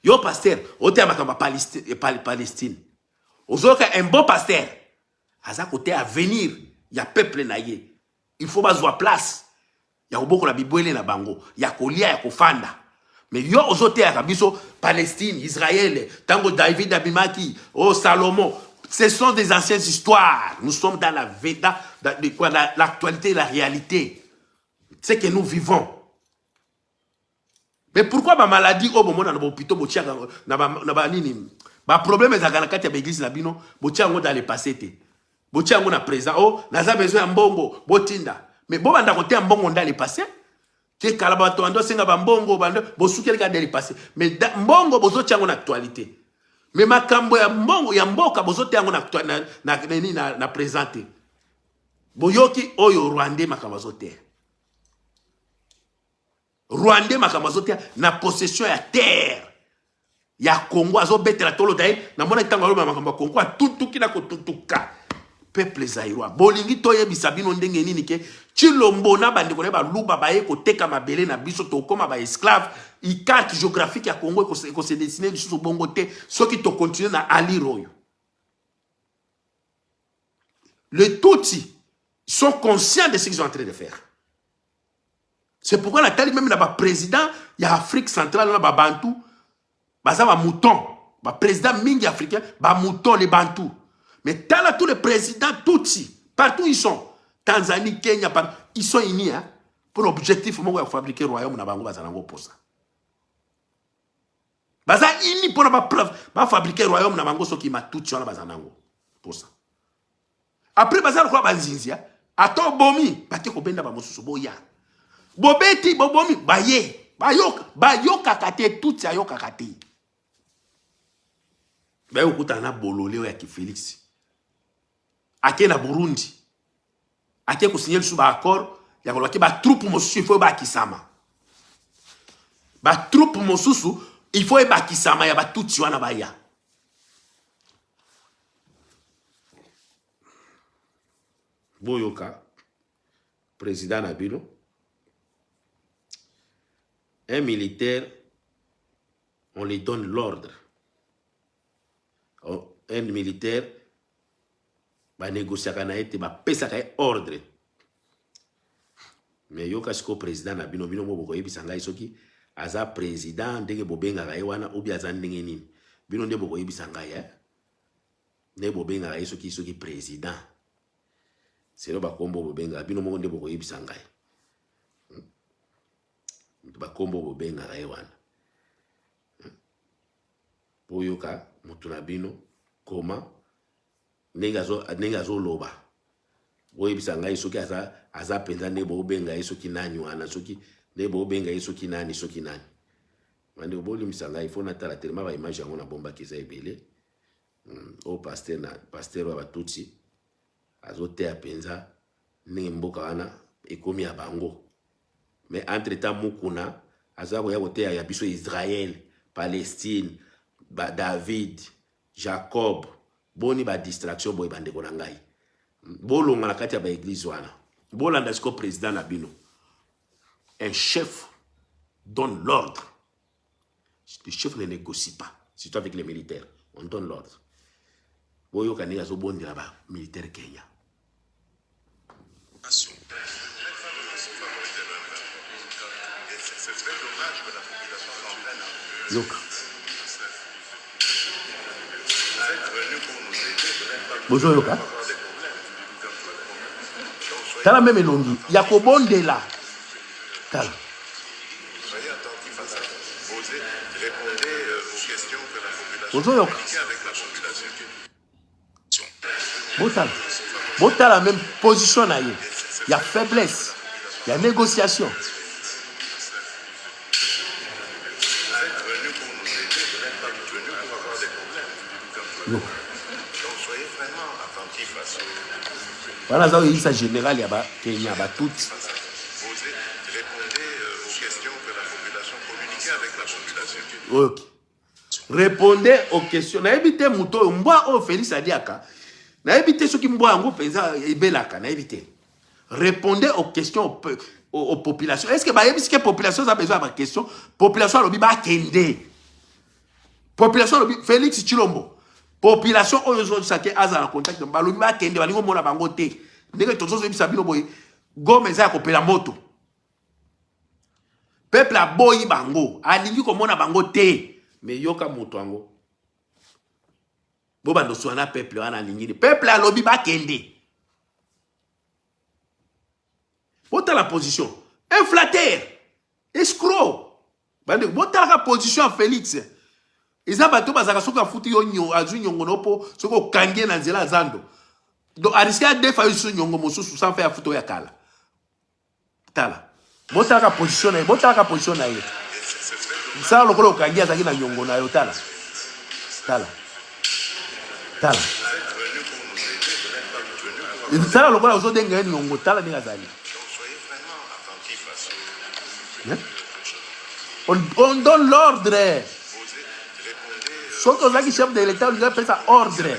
Yo pasteur, oteya makambo ya Palestine. Ozoyoka un bon pasteur aza koteya avenir ya peuple na ye. Il faut bazwa place ya kobokola bibwele na bango, ya kolia, ya kofanda. Mais yo ozoteyaka biso Palestine, Israël, tango David abimaki, oh Salomon, ce sont des anciennes histoires. Nous sommes dans la dans, dans, quoi, l'actualité, la réalité. Ce que nous vivons. Mais pourquoi ba maladie oyo bomona na ba hôpitaux botiaka na ba na ba nini ba problème ezalaka na kati ya ba église na bino botia yango dans le passé te, botia yango na présent. Oh naza besoin ya mbongo botinda, mais bobanda koteya mbongo dans le passé te. Kala bato bando senga ba mbongo bando bosukeli kaka dans le passé, mais da, mbongo bozotia yango na actualité, mais makambo ya mbongo ya mboka bozoteya yango na, na, na, na, na, na présent te. Boyoki oyo Rwandais makambo azoteya, Rwandais makambo azoteya na possession ya terre ya Congo, azobetela tolo daye. Namonaki ntango aloba makambo ya Congo atutuki na kotutuka. Peuple zaïrois, bolingi toyebisa bino ndenge nini ke Tshilombo na bandeko na ye baluba baye koteka mabele na biso, tokóma ba esclave. Carte géographique ya Congo ekose dessiner lisusu bongo te soki tokontinue na allure oyo. Les Tutsis sont conscients de ce qu'ils sont en train de faire. C'est pourquoi natali même na ba président ya Afrique centrale na ba Bantu, baza ba mouton, ba président mingi africain ba mouton, les Bantu. Mais tala tous les présidents Tutsi partout ils sont, Tanzanie, Kenya, partout, ils sont unis, hein, pour l'objectif moko ya fabriquer royaume na bango bazala ngo posa. Baza unis pour ba preuve ba fabriquer royaume na bango soki matutsi wana bazala nango posa. Après baza lokola banzinzi, hein? Ata obomi bake kobenda ba mosusu boya. Bobeti bobomi baye. Bayoka, bayokaka te, tutsi ayokaka te. Baye kokutana na bolole oyo ya Félix. Ake na Burundi. Ake kosigner lisusu ba accord ya koloba ke ba troupe mosusu il faut ebakisama. Ba troupe mosusu il faut ebakisama ya ba tutsi wana baya. Boyoka président na bino, un militaire, on lui donne l'ordre. Un militaire, Ba negociaka na ye te, bapesaka ye ordre. Mais yoka sikoyo president na bino, bino mo bokoyebisa ngai soki aza president ndenge bobengaka ye wana ou bien aza ndenge nini. Bino nde bokoyebisa ngai eh? Ndenge bobengaka ye soki soki president. Selo bakombo bobengaka bino moko nde bokoyebisa ngai. Bakombo bobengaka ye wana. Boyoka mutu na bino koma ndenge azo ndenge azoloba boyebisa ngai soki aza aza mpenza nde bobenga ye soki nani wana soki nde bobenga ye soki nani soki nani bandeko bolimbisa ngai fo natala telema ba image yango nabombaki eza ebele oyo pasteur na pasteur wa batutsi azoteya mpenza ndenge mboka wana ekomi ya bango mais entre temps mukuna aza koya koteya ya biso Israël Palestine ba David Jacob boni ba distraction boye bandeko na ngai bolonga na kati ya ba eglise wana bolanda siko president na bino un chef donne l'ordre le chef ne négocie pas surtout avec les militaires on donne l'ordre boyoka ndenge azobondela ba militaire Kenya yoka bozoyoka tala meme elongi ya kobondela tala ozoyoka Botala. Botala même position na ye ya faiblesse, ya négociation. Yoka. Wana aza koyebisa général ya ba Kenya ba Tutsi. Ok. Répondez aux questions. Nayebi te moto oyo mbwa oyo Felix aliaka. Nayebi te soki mbwa yango mpenza ebelaka, nayebi te. Répondez aux questions aux, aux, aux populations. Est-ce que bayebisi ke population aza besoin ya ba questions? Population alobi bakende. Population alobi Felix Tshilombo. Population oyo ozolisa ke aza na contact balobi bakende balingi omona bango te. Ndenge tozoyebisa bino boye Goma eza ya kopela moto. Peuple aboyi bango, alingi komona bango te. Mais yoka moto yango. Bobanda oswana peuple wana alingi nini? Peuple alobi bakende. Botala position. Un flatteur, escroc. Bandeko, botalaka position ya Felix. Eza bato bazalaka soki afuti yo nyo, azwi nyongo no po soki okangi ye na nzela ya zando. Donc ariske adefa yo lisusu nyongo mosusu sans faire afuta oyo ya kala. Tala. Botalaka position na ye, botalaka position na ye. Sala lokola okangi azalaki na nyongo na yo, tala. Tala. Tala. Tala lokola ozodenga ye nyongo, tala ndenge azali. On, on donne l'ordre. Soki ozalaki chef de l'État, olingi apesa ordre.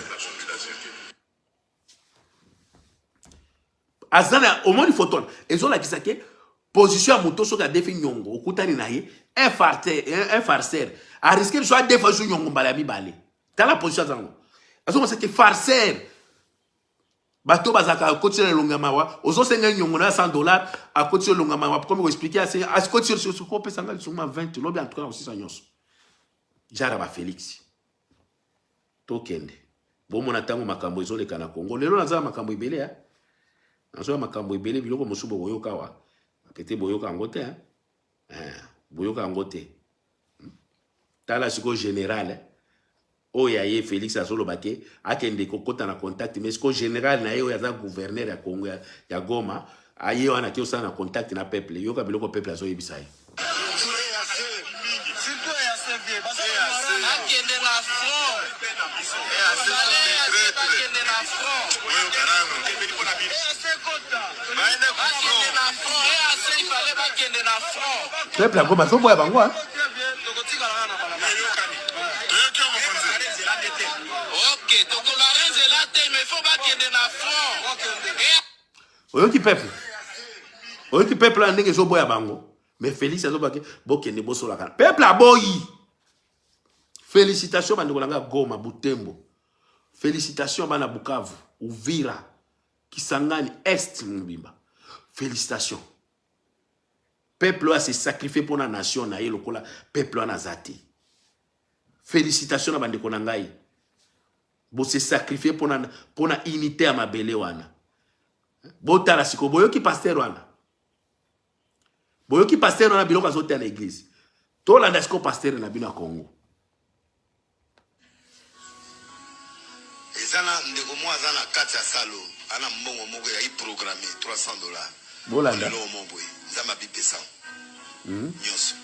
Aza na omoni photo wana ezolakisa ke position ya moto soki adefi nyongo okutani na ye un farceur, un farceur ariske biso adefa biso nyongo mbala ya mibale. Tala position aza nango, azomona ke farceur bato bazalaka akotisi na elongi ya mawa, ozosenga ye nyongo na ya 100 dollars, akotisi elongi ya mawa, komi koexplike asenga akotisi lisusu kopesa nga lisusu ma 20 lobi en tout cas nakosisa nyonso jara ba Felix Tokende. Bomona tango makambo ezoleka na Congo. Lelo naza na makambo ebele hein. Nazo ya makambo ebele biloko mosusu bokoyoka awa. Pete boyoka yango te hein. Eh, boyoka yango te. Tala sikoyo general eh. Oyo ya ye Felix azoloba ke akende kokota na contact mais sikoyo general na ye oyo aza gouverneur ya Congo ya, ya Goma aye wana ake osala na contact na peuple. Yoka biloko peuple azoyebisa ye. Peuple yango bazoboya bango hein. Oyoki peuple? Oyoki peuple wana ndenge ezoboya bango? Mais Felix azobaki bokende bosolaka. Peuple aboyi. Félicitations bandeko na nga Goma, Butembo. Félicitations bana Bukavu, Uvira, Kisangani, Est mobimba. Félicitations. Peuple oyo se sacrifier mpo na nation na ye lokola peuple wana aza te. Félicitations na bandeko na ngai. Bo se sacrifier mpo na mpo na unité ya mabele wana. Botala sikoyo boyoki pasteur wana. Boyoki pasteur wana biloko azoteya na église. Tolanda sikoyo pasteur na bino ya Congo. Eza na ndeko moko aza na kati ya salle oyo aza na mbongo moko ya programme 300 dollars. Bolanda. Eloko moko boye Nzambe abipesa nyonso.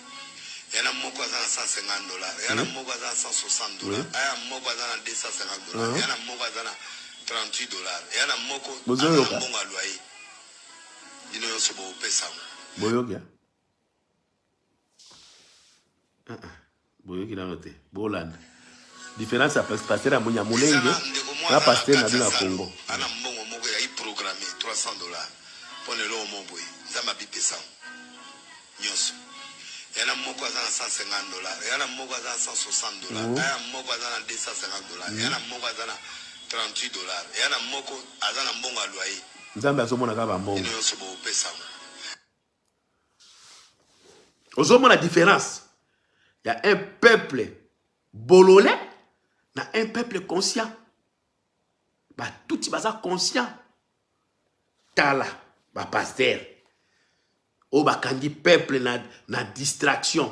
Ya na moko aza na 150 dollars, ya na moko aza na 160 dollars, ya na moko aza na 250 dollars, ya na moko aza na 38 dollars, ya na moko aza na Bozoyoka. mbongo ya loyer. Bino nyonso bopesa yango. Boyoki. Boyoki nano te. Bolanda. Différence ya pasteur ya Munyamulenge na pasteur na bino ya Congo. Ana mbongo moko ya programme 300 dollars mpo na eloko moko boye Nzambe abipesa yango nyonso. Ya na moko aza na 150 dollars, ya na moko aza na 160 dollars, ya na moko aza na 250 dollars, ya na moko aza na 38 dollars, ya na moko aza na mbongo ya loyer. Nzambe azomona kaka bambongo. Bino nyonso bopesa yango. Ozomona différence ya un peuple bolole na un peuple conscient. Batuti baza conscient. Tala ba pasteur oyo bakangi peuple na distraction.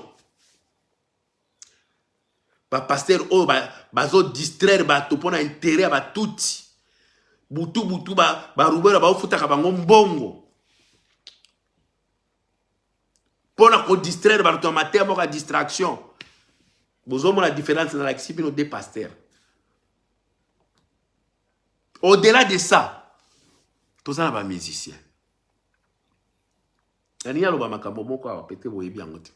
Ba pasteur oyo bazo distraire bato mpona intérêt ya batuti. Butu butu ba rubera baofutaka bango mbongo mpona kodistraire bato ya mateya moko ya distraction. Bozomona différence nalakisi bino deux pasteurs. Au-delà de ça, toza na ba musiciens. Nalingi naloba makambo moko awa pete boyebi yango te.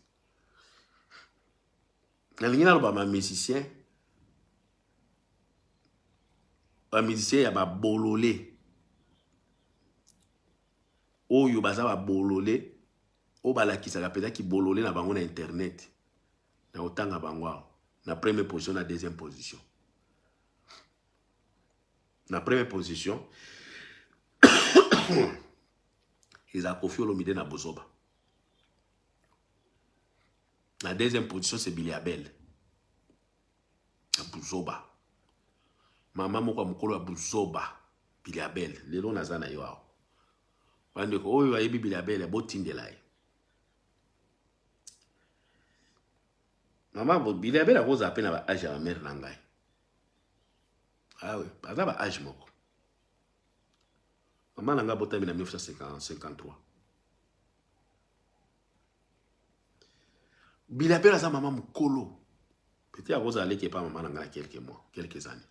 Nalingi naloba ba musiciens, ba musiciens ya ba bolole oyo baza ba bolole oyo balakisaka mpenza kibolole na bango na internet. Na kotanga bango awa na première position na deuxième position. Na première position eza Koffi Olomide na Bozoba. Na deuxième position c'est Billy Abel na Buzoba. Mama moko ya mokolo ya Buzoba, Billy Abel lelo naza na yo awa. Bandeko oyo ayebi Billy Abel botindela ye. Mama Billy Abel akozala pe na ba age ya ba mère na ngai. Ah oui, baza ba age moko. Mama na ngai abotami na 1953. Billy Abel aza mama mokolo. Peut-être akozala leki epa mama na ngai na quelques mois, quelques années.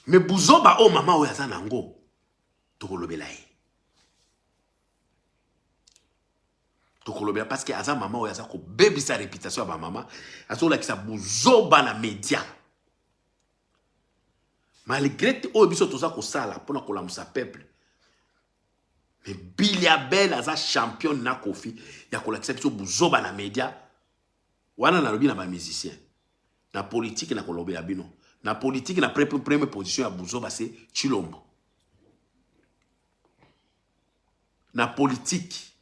Mais buzoba oyo mama oyo aza nango, tokolobela ye. Tokolobela parce que aza mama oyo aza kobebisa réputation ya ba mama, azolakisa buzoba na média. Malgré oyo biso toza kosala mpona kolamusa peuple, mais Billy Abel aza champion na Koffi ya kolakisa biso buzoba na média. Wana nalobi na ba musicien, na politique na kolobela bino. Na politique na première position ya buzoba c'est Tshilombo. Na politique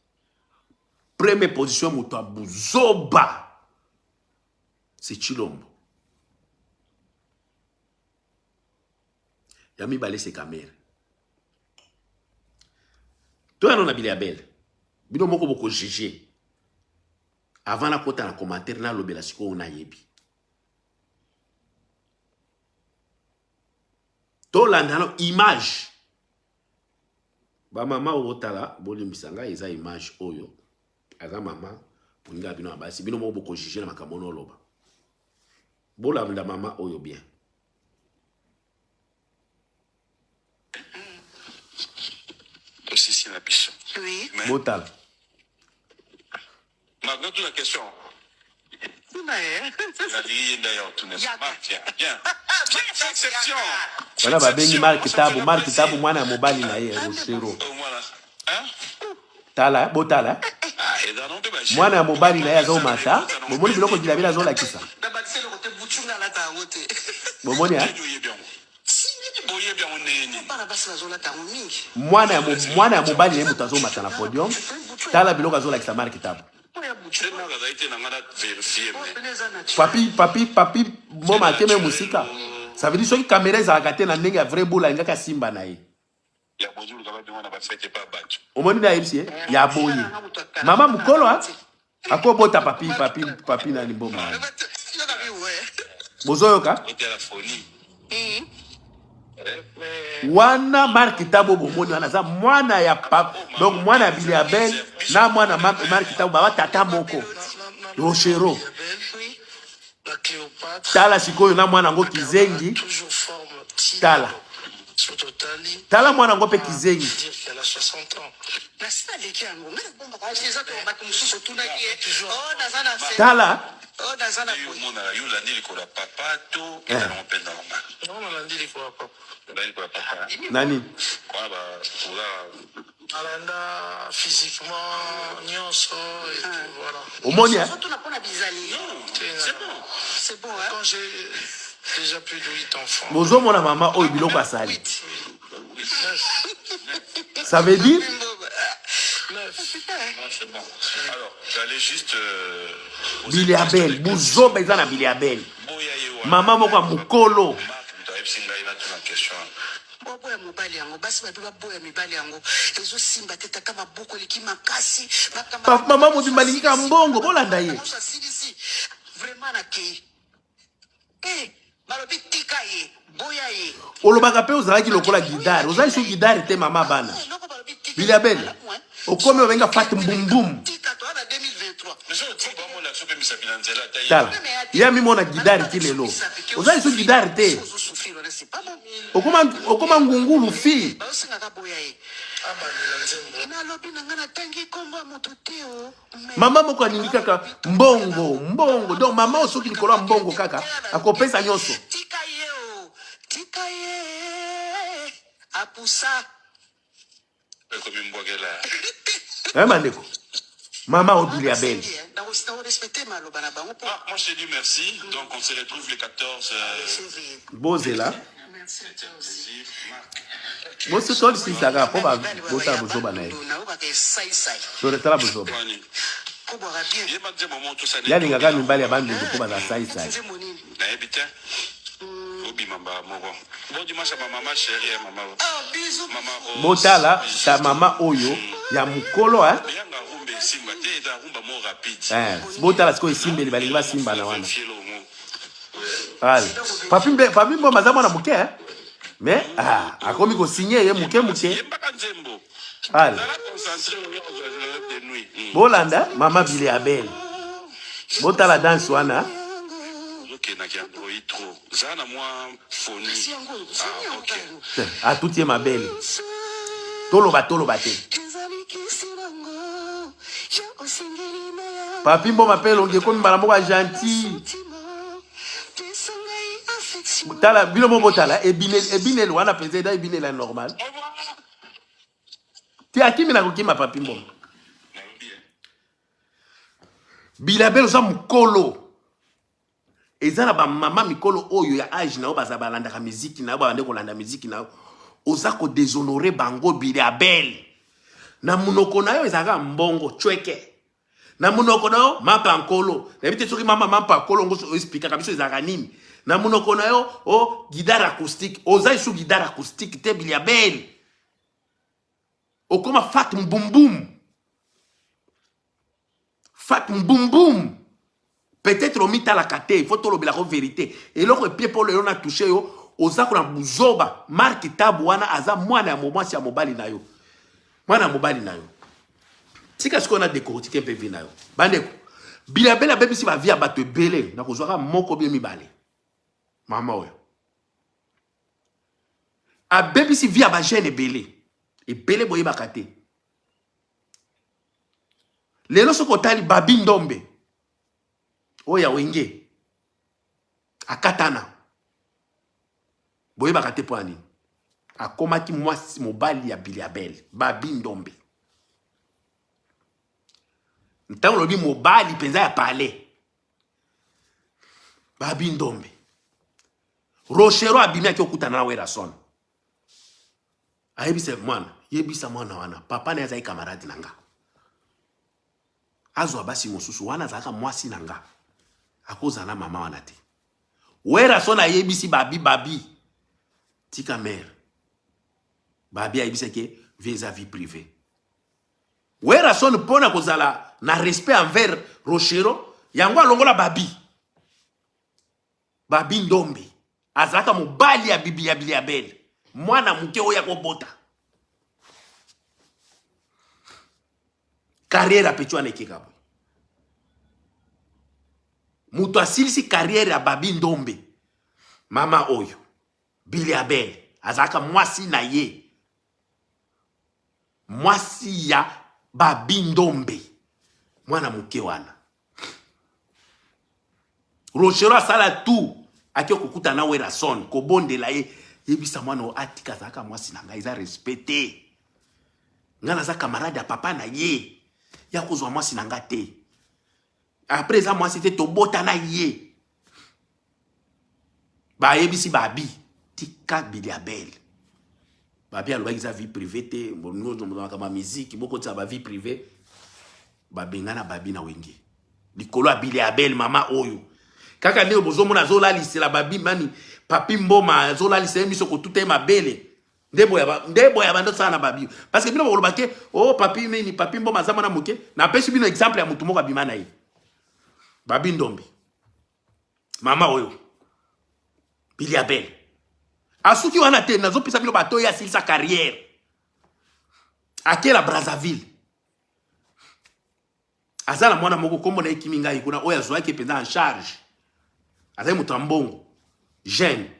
première position moto ya buzoba c'est Tshilombo. Ya mibale c'est Kamerhe. Toyano na Billy Abel. Bino moko boko juger. Avant na kota na commentaire na lobela sikoyo nayebi. Tolanda no image. Ba mama otala bolimbisa ngai eza image oyo. Aza mama moninga bino ya basi bino moko boko juger na makambo no loba. Bolanda mama oyo bien. Tosisi na biso. Oui. Mais Botala. Maintenant, tu la question. Tuna ye. Nalingi ye d'ailleurs tuna. Yaka. Marc, viens, viens. Viens, exception. Wana babengi Marc Tabu, Marc Plaisir. Tabu mwana ya mobali na ye Rochero. Oh, voilà. Hein? Tala, botala. Ah, eza non te ba Mwana ya mobali na ye azomata. Bomoni biloko Billy Abel azolakisa. Na bakisi eloko te, butu nga alata yango te. Bomoni hein? Mwana ya mwana ya mobali ye moto azomata na podium. Tala biloko azolakisa Marc Tabu. Papi papi papi mboma ateme mosika. Ça veut dire soki kamera ezalaka te na ndenge ya vrai boule alingaki asimba na ye. Omoni nde ayebisi ye ya boye. Mama mokolo a akobota papi papi papi nani mboma wana. Bozoyoka? Wana Marc Tabo bomoni wana aza mwana ya pap donc mwana ya Billy Abel na mwana Marc Tabo baba tata moko Rochero. Tala sikoyo na mwana yango kizengi tala tala mwana yango mpe kizengi tala eh. Nani? Alanda physiquement nionso et tout voilà. Omoni hein? Quand j'ai déjà plus de 8 enfants. Bozomona mama oyo biloko asali. Ça veut dire Biliabel, buzoba eza na Biliabel. Mama moko ya mukolo. Boboya mobali yango basi babi baboya mibali yango ezo simba te tata maboko eleki makasi Pa, mama mobimba alingi kaka mbongo bolanda ye asilisi vraiment na kei eh balobi tika ye boya ye olobaka mpe ozalaki lokola gidare ozali su gidare te mama bana biliabel okomi obenga fat mbumbum tika to na 2023 tala ye amimona gidare ti lelo ozali su gidare te okoma okoma ngungulu fille baosengaka boya ye nalobi na ngai natangi nkombo ya moto te o mama moko alingi kaka mbongo mbongo donc mama oyo soki likolo ya mbongo kaka akopesa nyonso tika ye o tika ye apusa ekomi mbwakela eh bandeko mama odili ya belle nakorespecte maloba na bango Ah, moi je te dis merci. Donc on se retrouve le 14 bozela bosi tolisisaka mpo botala bozoba na ye nayokaka esaisai totala bozoba wani. kobwaka bien Yeba nzembo moko tosala ye alingaka mibali ya bandundu mpo baza saisai nzembo nini nayebi te obima mbala moko bon dimanche ya bamama chérie ya mama oh, bisous mama Rose. botala ta mama oyo ya mokolo eh? Leyanga rumba esimba te eza rumba mo rapide Eh, botala sikoyo esimbeli balingi basimbana wana Fielo mo. Ale. Papi Mbe- Papi Mboma aza mwana moke eh? mais ah, akomi kosigne ye moke moke yembaka nzembo ale zala concentré oyo ozala de nuit bolanda mama bile abel botala danse wana ozokendaki android trop zala na mwa foni yango ah, ok Te, atuti ye mabele toloba toloba te ezali kisi nango yo osengeli na ya Papi Mboma mpe elongi ekomi mbala moko ya gentil pesa ngai affection tala bino mo botala ebineli ebineli wana mpenza eza ebineli ya normal te akimi na kokima Papi Mboma bilabel oza mokolo eza na bamama mikolo oyo ya age na yo baza balandaka miziki na yo babande kolanda miziki na yo oza kodeshonore bango bilabel na monoko na yo ezalaka mbongo cweke na monoko na yo mapa nkolo nayebi te soki mama mapa nkolo ngo oexplikaka biso ezalaka nini na monoko na yo o oh, guidare acoustique oza lisusu guidare acoustique te biliabel okoma fat mbumbum fat mbumbum peut-être omitalaka te il faut tolobelaka vérité eloko epie mpo lelo na touche yo oza kona buzoba Marc Tabu wana aza mwana ya mwasi ya mobali na yo mwana ya mobali na yo tika sikoyo na décortique mpe vie na yo bandeko bilabele abebisi bavie ya bato ebele nakozwaka moko bie mibale mama oyo abebisi vie ya bajeune ebele ebele boyebaka te lelo soki otali babi ndombe oyo ya wenge akatana boyebaka te mpo ya nini akomaki mwasi mobali ya biliabel babi ndombe ntango olobi mobali mpenza ya palais babi ndombe Rochero abimi ake okutana na Werrason. Ayebisa mwana, yebisa mwana wana, papa na ye azali camarade na nga. Azwa basi mosusu wana azalaka mwasi na nga. Akozala na mama wana te. Werrason ayebisi Babi Babi tika mère. Babi ayebisaki ye vie eza vie privée. Werrason pona kozala na respect envers Rochero yango alongola Babi. Babi Ndombe azalaka mobali ya Bibi ya Biliabel, mwana moke oyo akobota. Carrière ya Pecho wana ekeka boye. Moto asilisi carrière ya Babi Ndombe, mama oyo Biliabel azalaka mwasi na ye, mwasi ya Babi Ndombe, mwana moke wana. Rochero asala tout ake kokuta na Werrason kobondela ye yebisa mwana oyo atika azalaka mwasi na ngai eza respect te ngai naza camarade ya papa na ye ya kozwa mwasi na ngai te après eza mwasi te tobotana ye bayebisi babi tika biliabel babi alobaki eza vie privée te makambo ya miziki bokotisa ba vie privée babengana babi na wenge likolo ya biliabel mama oyo kaka ndenge bozomona azolalisela babi mani papi mboma azolalisela ye miso kotuta ye mabele nde boya bando osala na babi parce que bino bokoloba ke o oh, papi nini papi mboma aza mwana moke napesi bino exemple ya motu moko abima na ye babi ndombe mama oyo biliabel asuki wana te nazopesa bino bato oyo asilisa carrière akela brazzaville aza na mwana moko nkombo na ye kimi ngai kuna oyo azwaki mpenza en charge azali moto ya mbongo jeune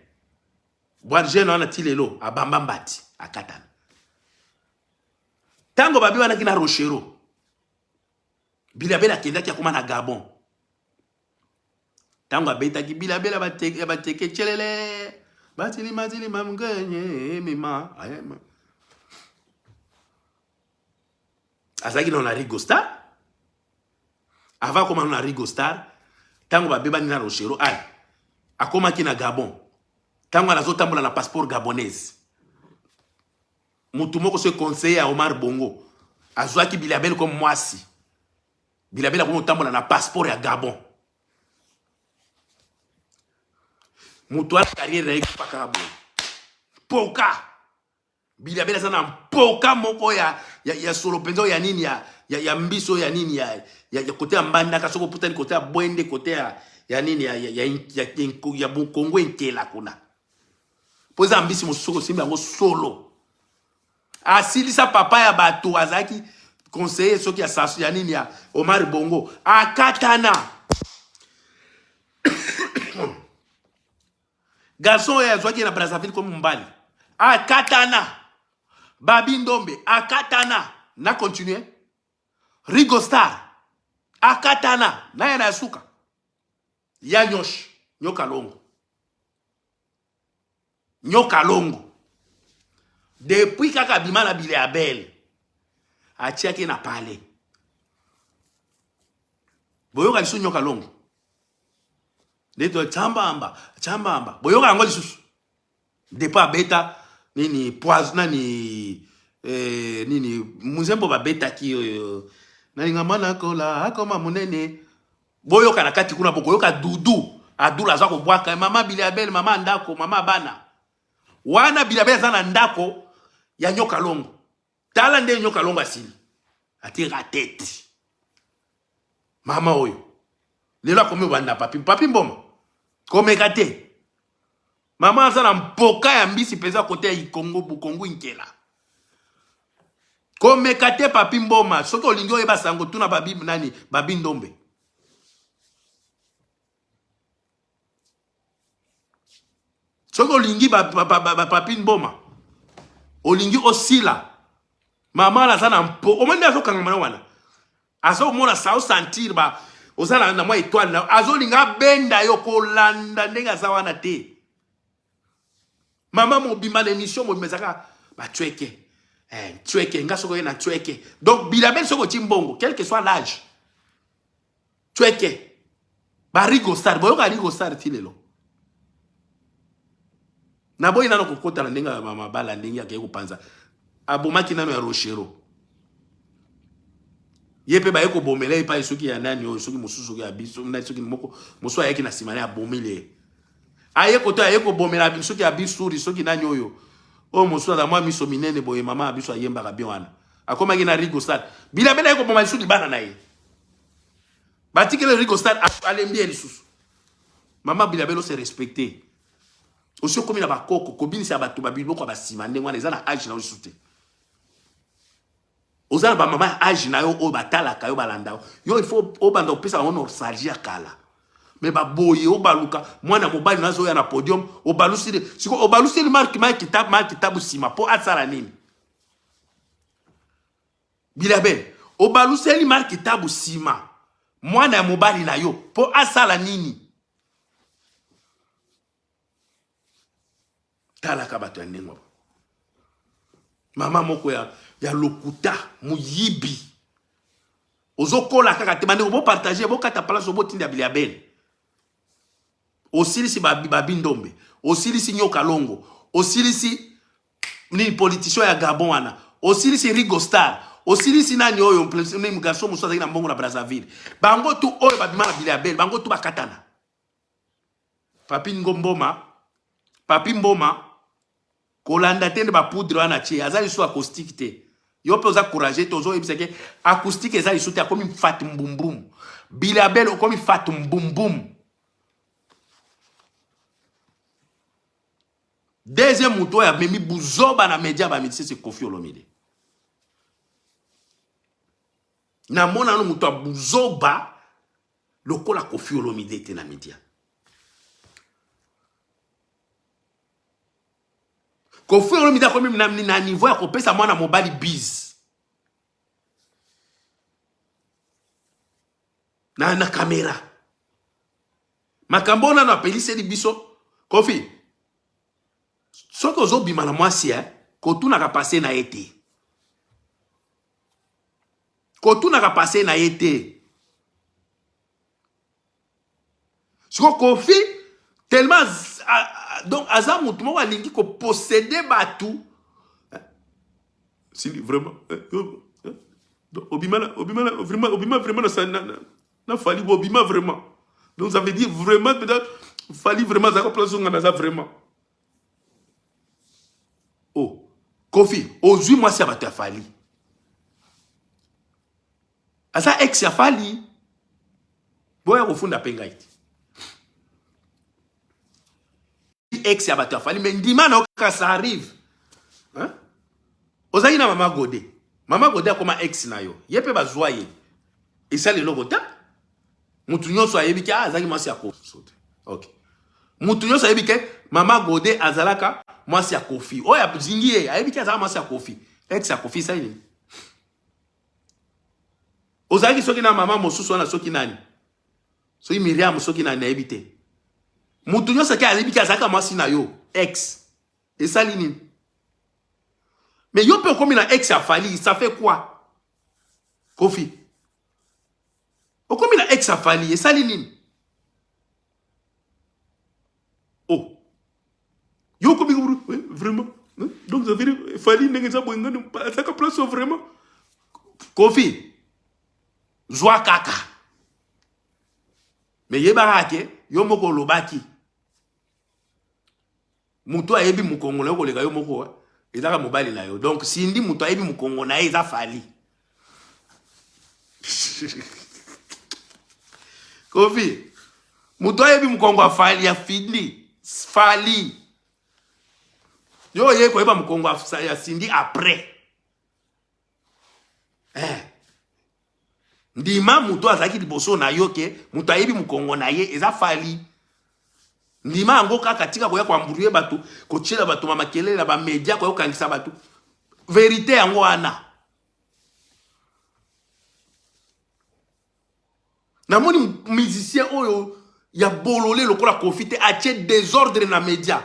bwa jeune wana ti lelo abamba mbati akatana ntango babiwanaki na rochero bilabela akendaki akoma na gabon ntango abetaki bilabela ya bateke celele batilimatilima mgenye mima azalaki nano na Rigo Star avant akoma nano na Rigo Star ntango babebani na Rochero ale akomaki na Gabon ntango wana azotambola na passeport gabonaise motu moko soki conseiller ya Omar Bongo azwaki Bilabel comme mwasi Bilabel akomi kotambola na passeport ya Gabon moto wana carrière na ye ekufaka boye poka Bilabela aza na mpoka moko ya, ya, ya solo mpenza oyo ya nini ya, ya, ya mbisi oyo ya nini ya, ya, ya kote ya mbandaka soki oputani kote ya bwende kote ya, ya nini ya, ya, ya, ya, ya, ya bokongo enkela kuna mpo eza mbisi mosusu soki osimbi yango solo asilisa papa ya bato azalaki conseiller soki ya sasu ya nini ya Omar Bongo akatana Garçon oyo azwaki na Brazzaville comme mobali akatana. Babi Ndombe akatana. Na continuer. Rigo Star akatana. Na ya suka. Ya nyosh nyoka longo. Nyoka longo. Depuis kaka bima na bile Abel atiaki na palais. Boyoka lisusu nyoka longo. nde to chambamba chambamba boyoka yango lisusu depo abeta nini poison nani eh, nini muzembo babetaki oyo nalinga mwana akola akoma monene boyoka na kati kuna bokoyoka dudu adula aza kobwaka mama biliabel mama ndako mama bana wana biliabel aza na ndako ya nyoka longo tala nde nyoka longo asili atira tete mama oyo lelo akomi obanda papi papi mboma komeka te mama aza na mpoka ya mbisi mpenza kote ya ikongo bukongo inkela komeka te papi mboma soki olingi oyeba sango tuna babi nani babi ndombe soki olingi bapapi mboma olingi osila mama wana aza na mpo omoni nde azokangama na wana azomona sa osentir ba oza na, na mwa etoile na azolinga abenda yo kolanda ndenge aza wana te mama mobimba na émission mobimba ezaka batweke eh, tweke nga soki oye na tweke donc bilabel soki oti mbongo quel que soit l'âge Tweke. Ba Rigo Star, boyoka Rigo Star ti lelo. Naboyi nano kokota na ndenge ya mabala, ndenge akei kopanza. Abomaki nano ya Rochero. Ye mpe baye kobomela ye epai soki ya nani oyo, soki mosusu, soki ya biso, soki moko mosusu ayaki na nsima na ye abomeli ye. Aye koto aye kobomela soki ya bisuri, soki nani oyo. Oyo mosusu aza mwa miso minene boye, mama ya biso ayembaka bien wana. Akomaki na Rigo Star. Bila bela aye koboma lisusu libala na ye. Batikeli Rigo Star alembi ye lisusu. Mama Bilabelo se respecter. Osi okomi na bakoko kobinisa bato ba biloko ya basima ndenge wana eza na age na yo lisusu te. Oza na ba mama ya age na yo oyo batalaka yo balanda yo. Yo il faut obanda kopesa bango nostalgie ya kala. Mais baboye obaluka mwana mobali na azoya na podium obalusi siko obalusi Mark Mike Tabu Mike Tabu sima po asala nini? Bilabel obaluseli Mark Tabu sima mwana ya mobali na yo po asala nini? Talaka bato ya ndenge wana. Mama moko ya, ya lokuta moyibi ozokola kaka te. Bandeko bopartage, bokata place, botinda Bilabel. Osilisi babi, babi ndombe, osilisi nyoka longo, osilisi nini politicien ya Gabon wana, osilisi Rigo Star, osilisi nani oyo nini garçon mosusu azalaki na mbongo na Brazzaville. Bango tu oyo babima na Bilabel, bango tu bakatana. Papi Ngomboma, Papi Mboma, kolanda te nde ba poudre wana tie, aza lisusu acoustique te. Yo pe oza courageux te, ozoyebisa ke acoustique eza lisusu te, akomi fat mbumbum. Bilabel okomi fat mbumbum. Deuxième moto oyo amemi buzoba na media ba musicien c'est Koffi Olomide. Namona nano moto ya buzoba lokola Koffi Olomide te na media. Koffi Olomide akomi na, na niveau ya kopesa mwana mobali bise na, na kamera. Makambo nano apeliseli biso Koffi, soki ozobima na mwasi eh, kotunaka passe na ye te, kotunaka passe na ye te. Siko Koffi tellement donc aza mutu moko alingi ko posséder batu. Sindi vraiment donc obima na obima na vraiment obima vraiment na na, na, na Fally obima vraiment. Donc ça veut dire vraiment peut-être Fally vraiment azaka place nga naza vraiment. Oh Koffi ozwi mwasi ya bato ya Fally. Aza ex ya Fally. Boya kofunda pe ngai te. Ex ya bato ya Fally mais ndima na kaka ça arrive. Hein? Ozali na mama Gode. Mama Gode akoma ex na yo. Ye pe bazwa ye. Esali eloko te. Mutu nyonso ayebi ke ah, azalaki mwasi ya Koffi. Okay. Mutu nyonso ayebi ke mama Gode azalaka mwasi ya Koffi. Oyo azingi ye ayebi ke azalaka mwasi ya Koffi. Ex ya Koffi esali nini? Ozalaki soki na mama mosusu wana soki nani? Soki Miriam soki nani nayebi te. Mutu nyonso ake ayebi ke azalaka mwasi na yo ex. Esali nini? Mais yo pe okomi na ex ya Fally, ça fait quoi? Koffi. Okomi na ex ya Fally, esali nini? Oh. Yo okomi vraiment. Donc ça veut dire Fally ndenge eza boye ngani azalaka place oyo vraiment. Koffi. Zwa kaka. Mais yebaka ke yo moko olobaki. Moto ayebi mokongo na yo koleka yo moko ezaka mobali na yo. Donc Cindy moto ayebi mokongo na ye eza Fally. Koffi, moto ayebi mokongo ya Fally ya Cindy, Fally. Yo oye koyeba mokongo ya Cindy après. Eh. Ndima moto azalaki liboso na yo ke moto ayebi mokongo na ye eza Fally. Ndima yango kaka, tika koya koambrouye bato, kotiela bato makelele na bamedia, koya kokangisa bato. Verite yango wana. Namoni musicien oyo ya bolole lokola Koffi te atie désordre na media.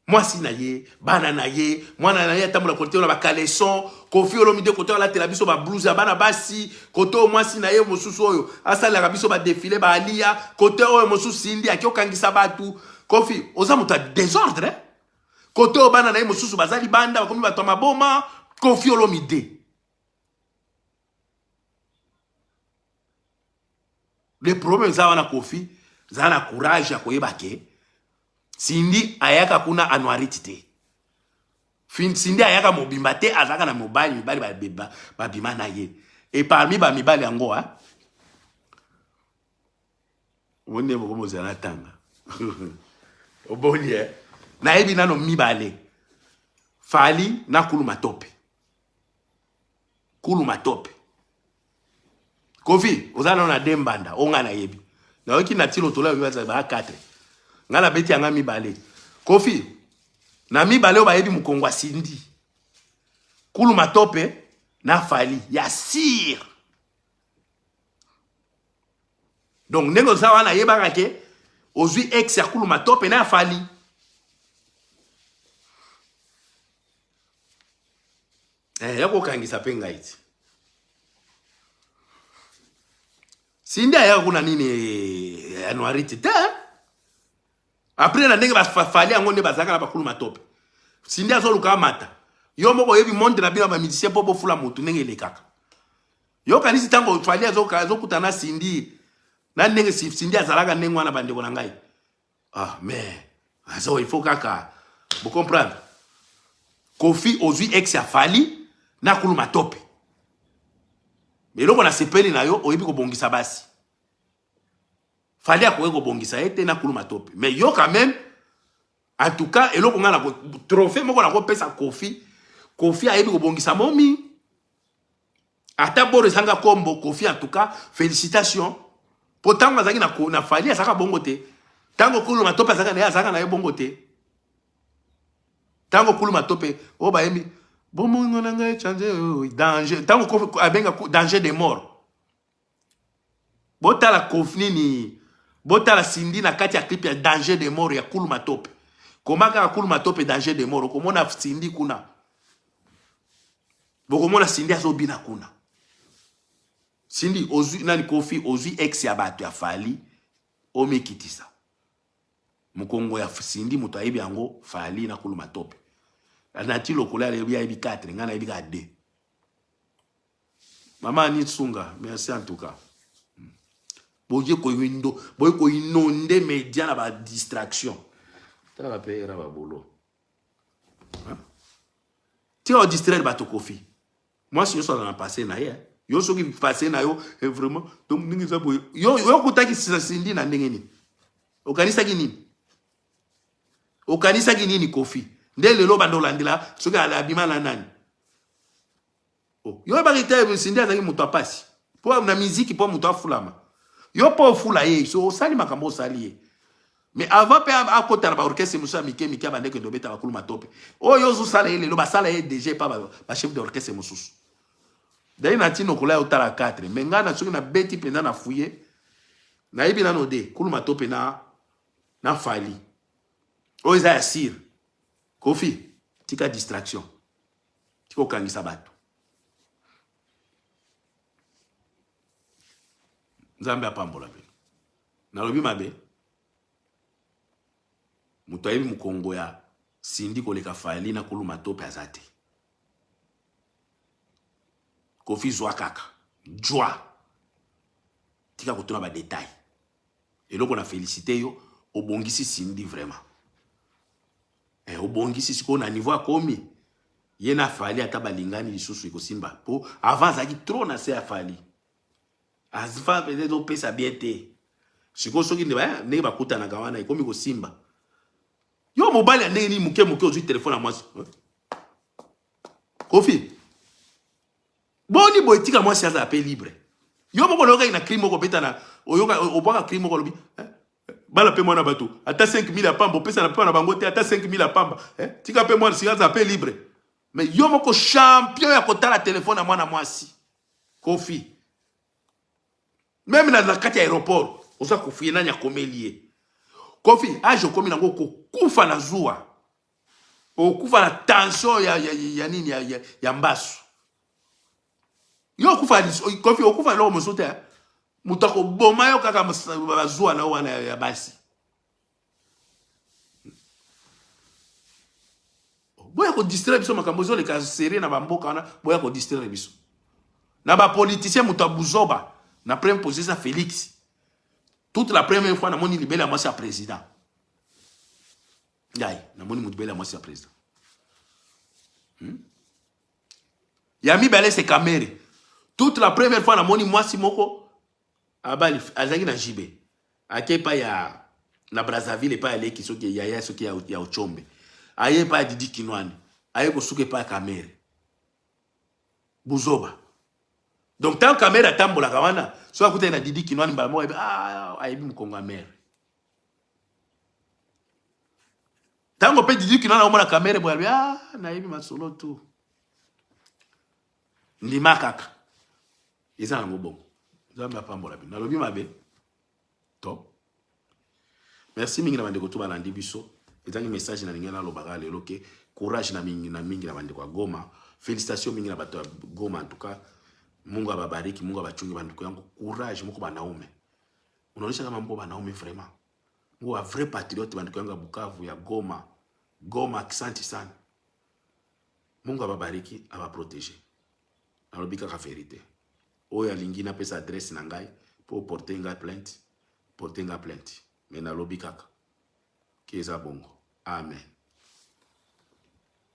Mwasi na ye, bana na ye, mwana na ye atambola kote na bakaleson, Koffi Olomide kote alatela biso ba blouse ya bana basi, kote oyo mwasi na ye mosusu oyo asalelaka biso ba défilé ba alia, kote oyo mosusu Cindy aki okangisa bato. Kofi oza moto ya desordre eh? Kote oyo bana na ye mosusu baza libanda bakomi bato ya maboma. Kofi Olomide, le problème eza wana. Kofi, zala na courage ya koyeba ke Cindy ayaka kuna anuarite te. Cindy ayaka mobimba te, azalaka na mobali, mibali babima na ye. Et parmi bamibali yango, hein, omoni nde moko mozala na tanga oboni e nayebi nano mibale, Fally na Kulu Matope. Kulu Matope, Kofi, oza nano na de mbanda oyo ngai nayebi. Nayoki na tilo tola yobi baa 4, ngai nabeti yanga mibale. Kofi, na mibale oyo bayebi mokongo ya Cindy, Kulu Matope na Fally ya sire. Donc ndenge oza wana, yebaka ke ozwi ex ya Kulu Matope na ya Fally. Eh, ya kokangisa mpe ngai ti Cindy ayaka kuna nini anuarite te. Après na ndenge bafali yango nde bazalaka na bakulu matope. Cindy azoluka amata. Yo moko oyebi monde na bino ya bamusicien mpo bofula motu ndenge elekaka. Yo kanisi ntango Fally azokutana na Cindy na ndenge Cindy azalaka ndenge wana, bandeko na ngai, ah mais azo il faut kaka bocomprendre. Kofi, ozwi ex ya Fally na Kulu Matope. Eloko nasepeli na yo, oyebi kobongisa basi. Fally akoki kobongisa ye te na Kulu Matope, mais yo quand même, en tout cas, eloko ngai na trophée moko nakopesa Kofi, Kofi ayebi kobongisa momi, ata boro ezanga kombo. Kofi, en tout cas, félicitation, po ntango azalaki na Fally, azalaka bongo te. Ntango Kulu Matope azalaka na ye, azalaka na ye bongo te. Ntango Kulu Matope oyo bayembi bomongo na ngai change danger, ntango Kofi abenga danger de mort, botala Kofi nini, botala Cindy na kati ya clip ya danger de mort ya Kulu Matope. Koma kaka Kulu Matope danger de mort, okomona Cindy kuna, bokomona Cindy azobina kuna. Cindy ozwi nani? Kofi, ozwi ex ya bato ya Fally. Omikitisa. Mokongo ya Cindy, moto ayebi yango, Fally na Kulu Matope. Nati lokola ayebi 4, ngai nayebi kaka 2. Mama Ani Tsunga, merci en tout cas. Boye koyindo, boye koinonde média na ba distraction. Talaka mpe era babolo tika odistraire bato. Kofi, mwasi nyonso aza na passé na ye. Yo soki passé na yo vraiment, donc ndenge eza boye, yo okutaki Cindy na ndenge nini? Okanisaki nini? Okanisaki nini, Kofi? Nde lelo banda olandela soki abima na nani. Oh, yo oyebaki te Cindy azalaki moto apasi mpo na miziki, mpo moto afulama yo, mpo ofula ye. So osali makambo osali ye, mais avant mpe akota na baorchestre mosusu ya mike mike, abandeki kende obeta bakulu matope. Oyo ozosala ye lelo, basala ye déjà epa bachef d'orchestre mosusu. Dai na ntina okola ya otala 4, mais ngai na soki nabeti mpenza na fuye, nayebi nano de Kulu Matope na Fally oyo eza ya sire. Kofi, tika distraction, tika okangisa bato. Nzambe apambola bino. Nalobi mabe? Moto ayebi mokongo ya Cindy koleka Fally na Kulu Matope aza te. Kofi, zwa kaka jwa, tika kotuna badetail. Eloko na félicité yo, obongisi Cindy vraiment. Eh, obongisi sikoyo na niveau akomi ye na Fally, ata balingani lisusu ekosimba, po avant azalaki trop na se ya Fally. Avant peut-être opesa bien te. Sikoyo soki ndenge bakutanaka wana ekomi kosimba. Yo mobali ya ndenge nini? Moke moke ozwi telefone ya mwasi. Kofi, boni boye? Tika mwasi azala mpe libre. Yo moko oyokaki na cri moko obeta na oyoka obwaka cri moko, olobi bala mpe mwana bato ata 5000 ya pamba opesa na mpe na bango te, ata 5000 ya pamba, eh? Tika mpe mwana sika azala mpe libre. Mais yo moko champion ya kotala telefone ya mwana mwasi. Kofi, même na kati ya aéroport oza kofuye nani akomeli ye. Kofi, age okomi nango, kokufa na zuwa, okufa na tension ya nini ya mbasu. Yo okufa, Kofi, okufa eloko mosusu te. Moto akoboma yo kaka bazuwa na yo wana ya basi. Boya ko distraire biso makambo ezoleka serie na bamboka wana, boya ko distraire biso. Na ba politiciens moto ya buzoba na première position eza Felix. Toute la première fois namoni libele ya mwasi ya président. Ngai namoni moto libele ya mwasi ya président. Ya mibale c'est Kamere. Toute la première fois namoni mwasi moko abali azalaki na JB. Ake epai ya na Brazzaville epai ya leki soki yaya soki ya, ya Ochombe. Aye epai ya Didi Kinwani. Aye kosuka epai ya Kamere. Buzoba. Donc tant Kamere atambolaka wana, soki akutani na Didi Kinwani mbala moko ayebi ah, ayebi mokongo ya mere. Tango pe Didi Kinwani akomona Kamere boye ah, nayebi masolo tout. Ndima kaka. Eza yango bongo. Nzambe apambola bino. Nalobi mabe. To. Merci mingi na bandeko to balandi biso. Ezangi message na lingi nalobaka lelo ke courage na mingi na mingi na bandeko ya Goma. Félicitations mingi na bato ya Goma en tout cas. Mungu ababariki, Mungu abachunge bandeko yangu. Courage moko banaume. Unaonyesha kama mko banaume vraiment. Mungu wa vrai patriote bandeko yangu ya Bukavu, ya Goma. Goma aksanti sana. Mungu ababariki, abaproteger. Nalobi kaka verite. Oyo alingi napesa adresse na ngai po porter ngai plainte, porter ngai plainte. Mais nalobi kaka ke eza bongo. Amen.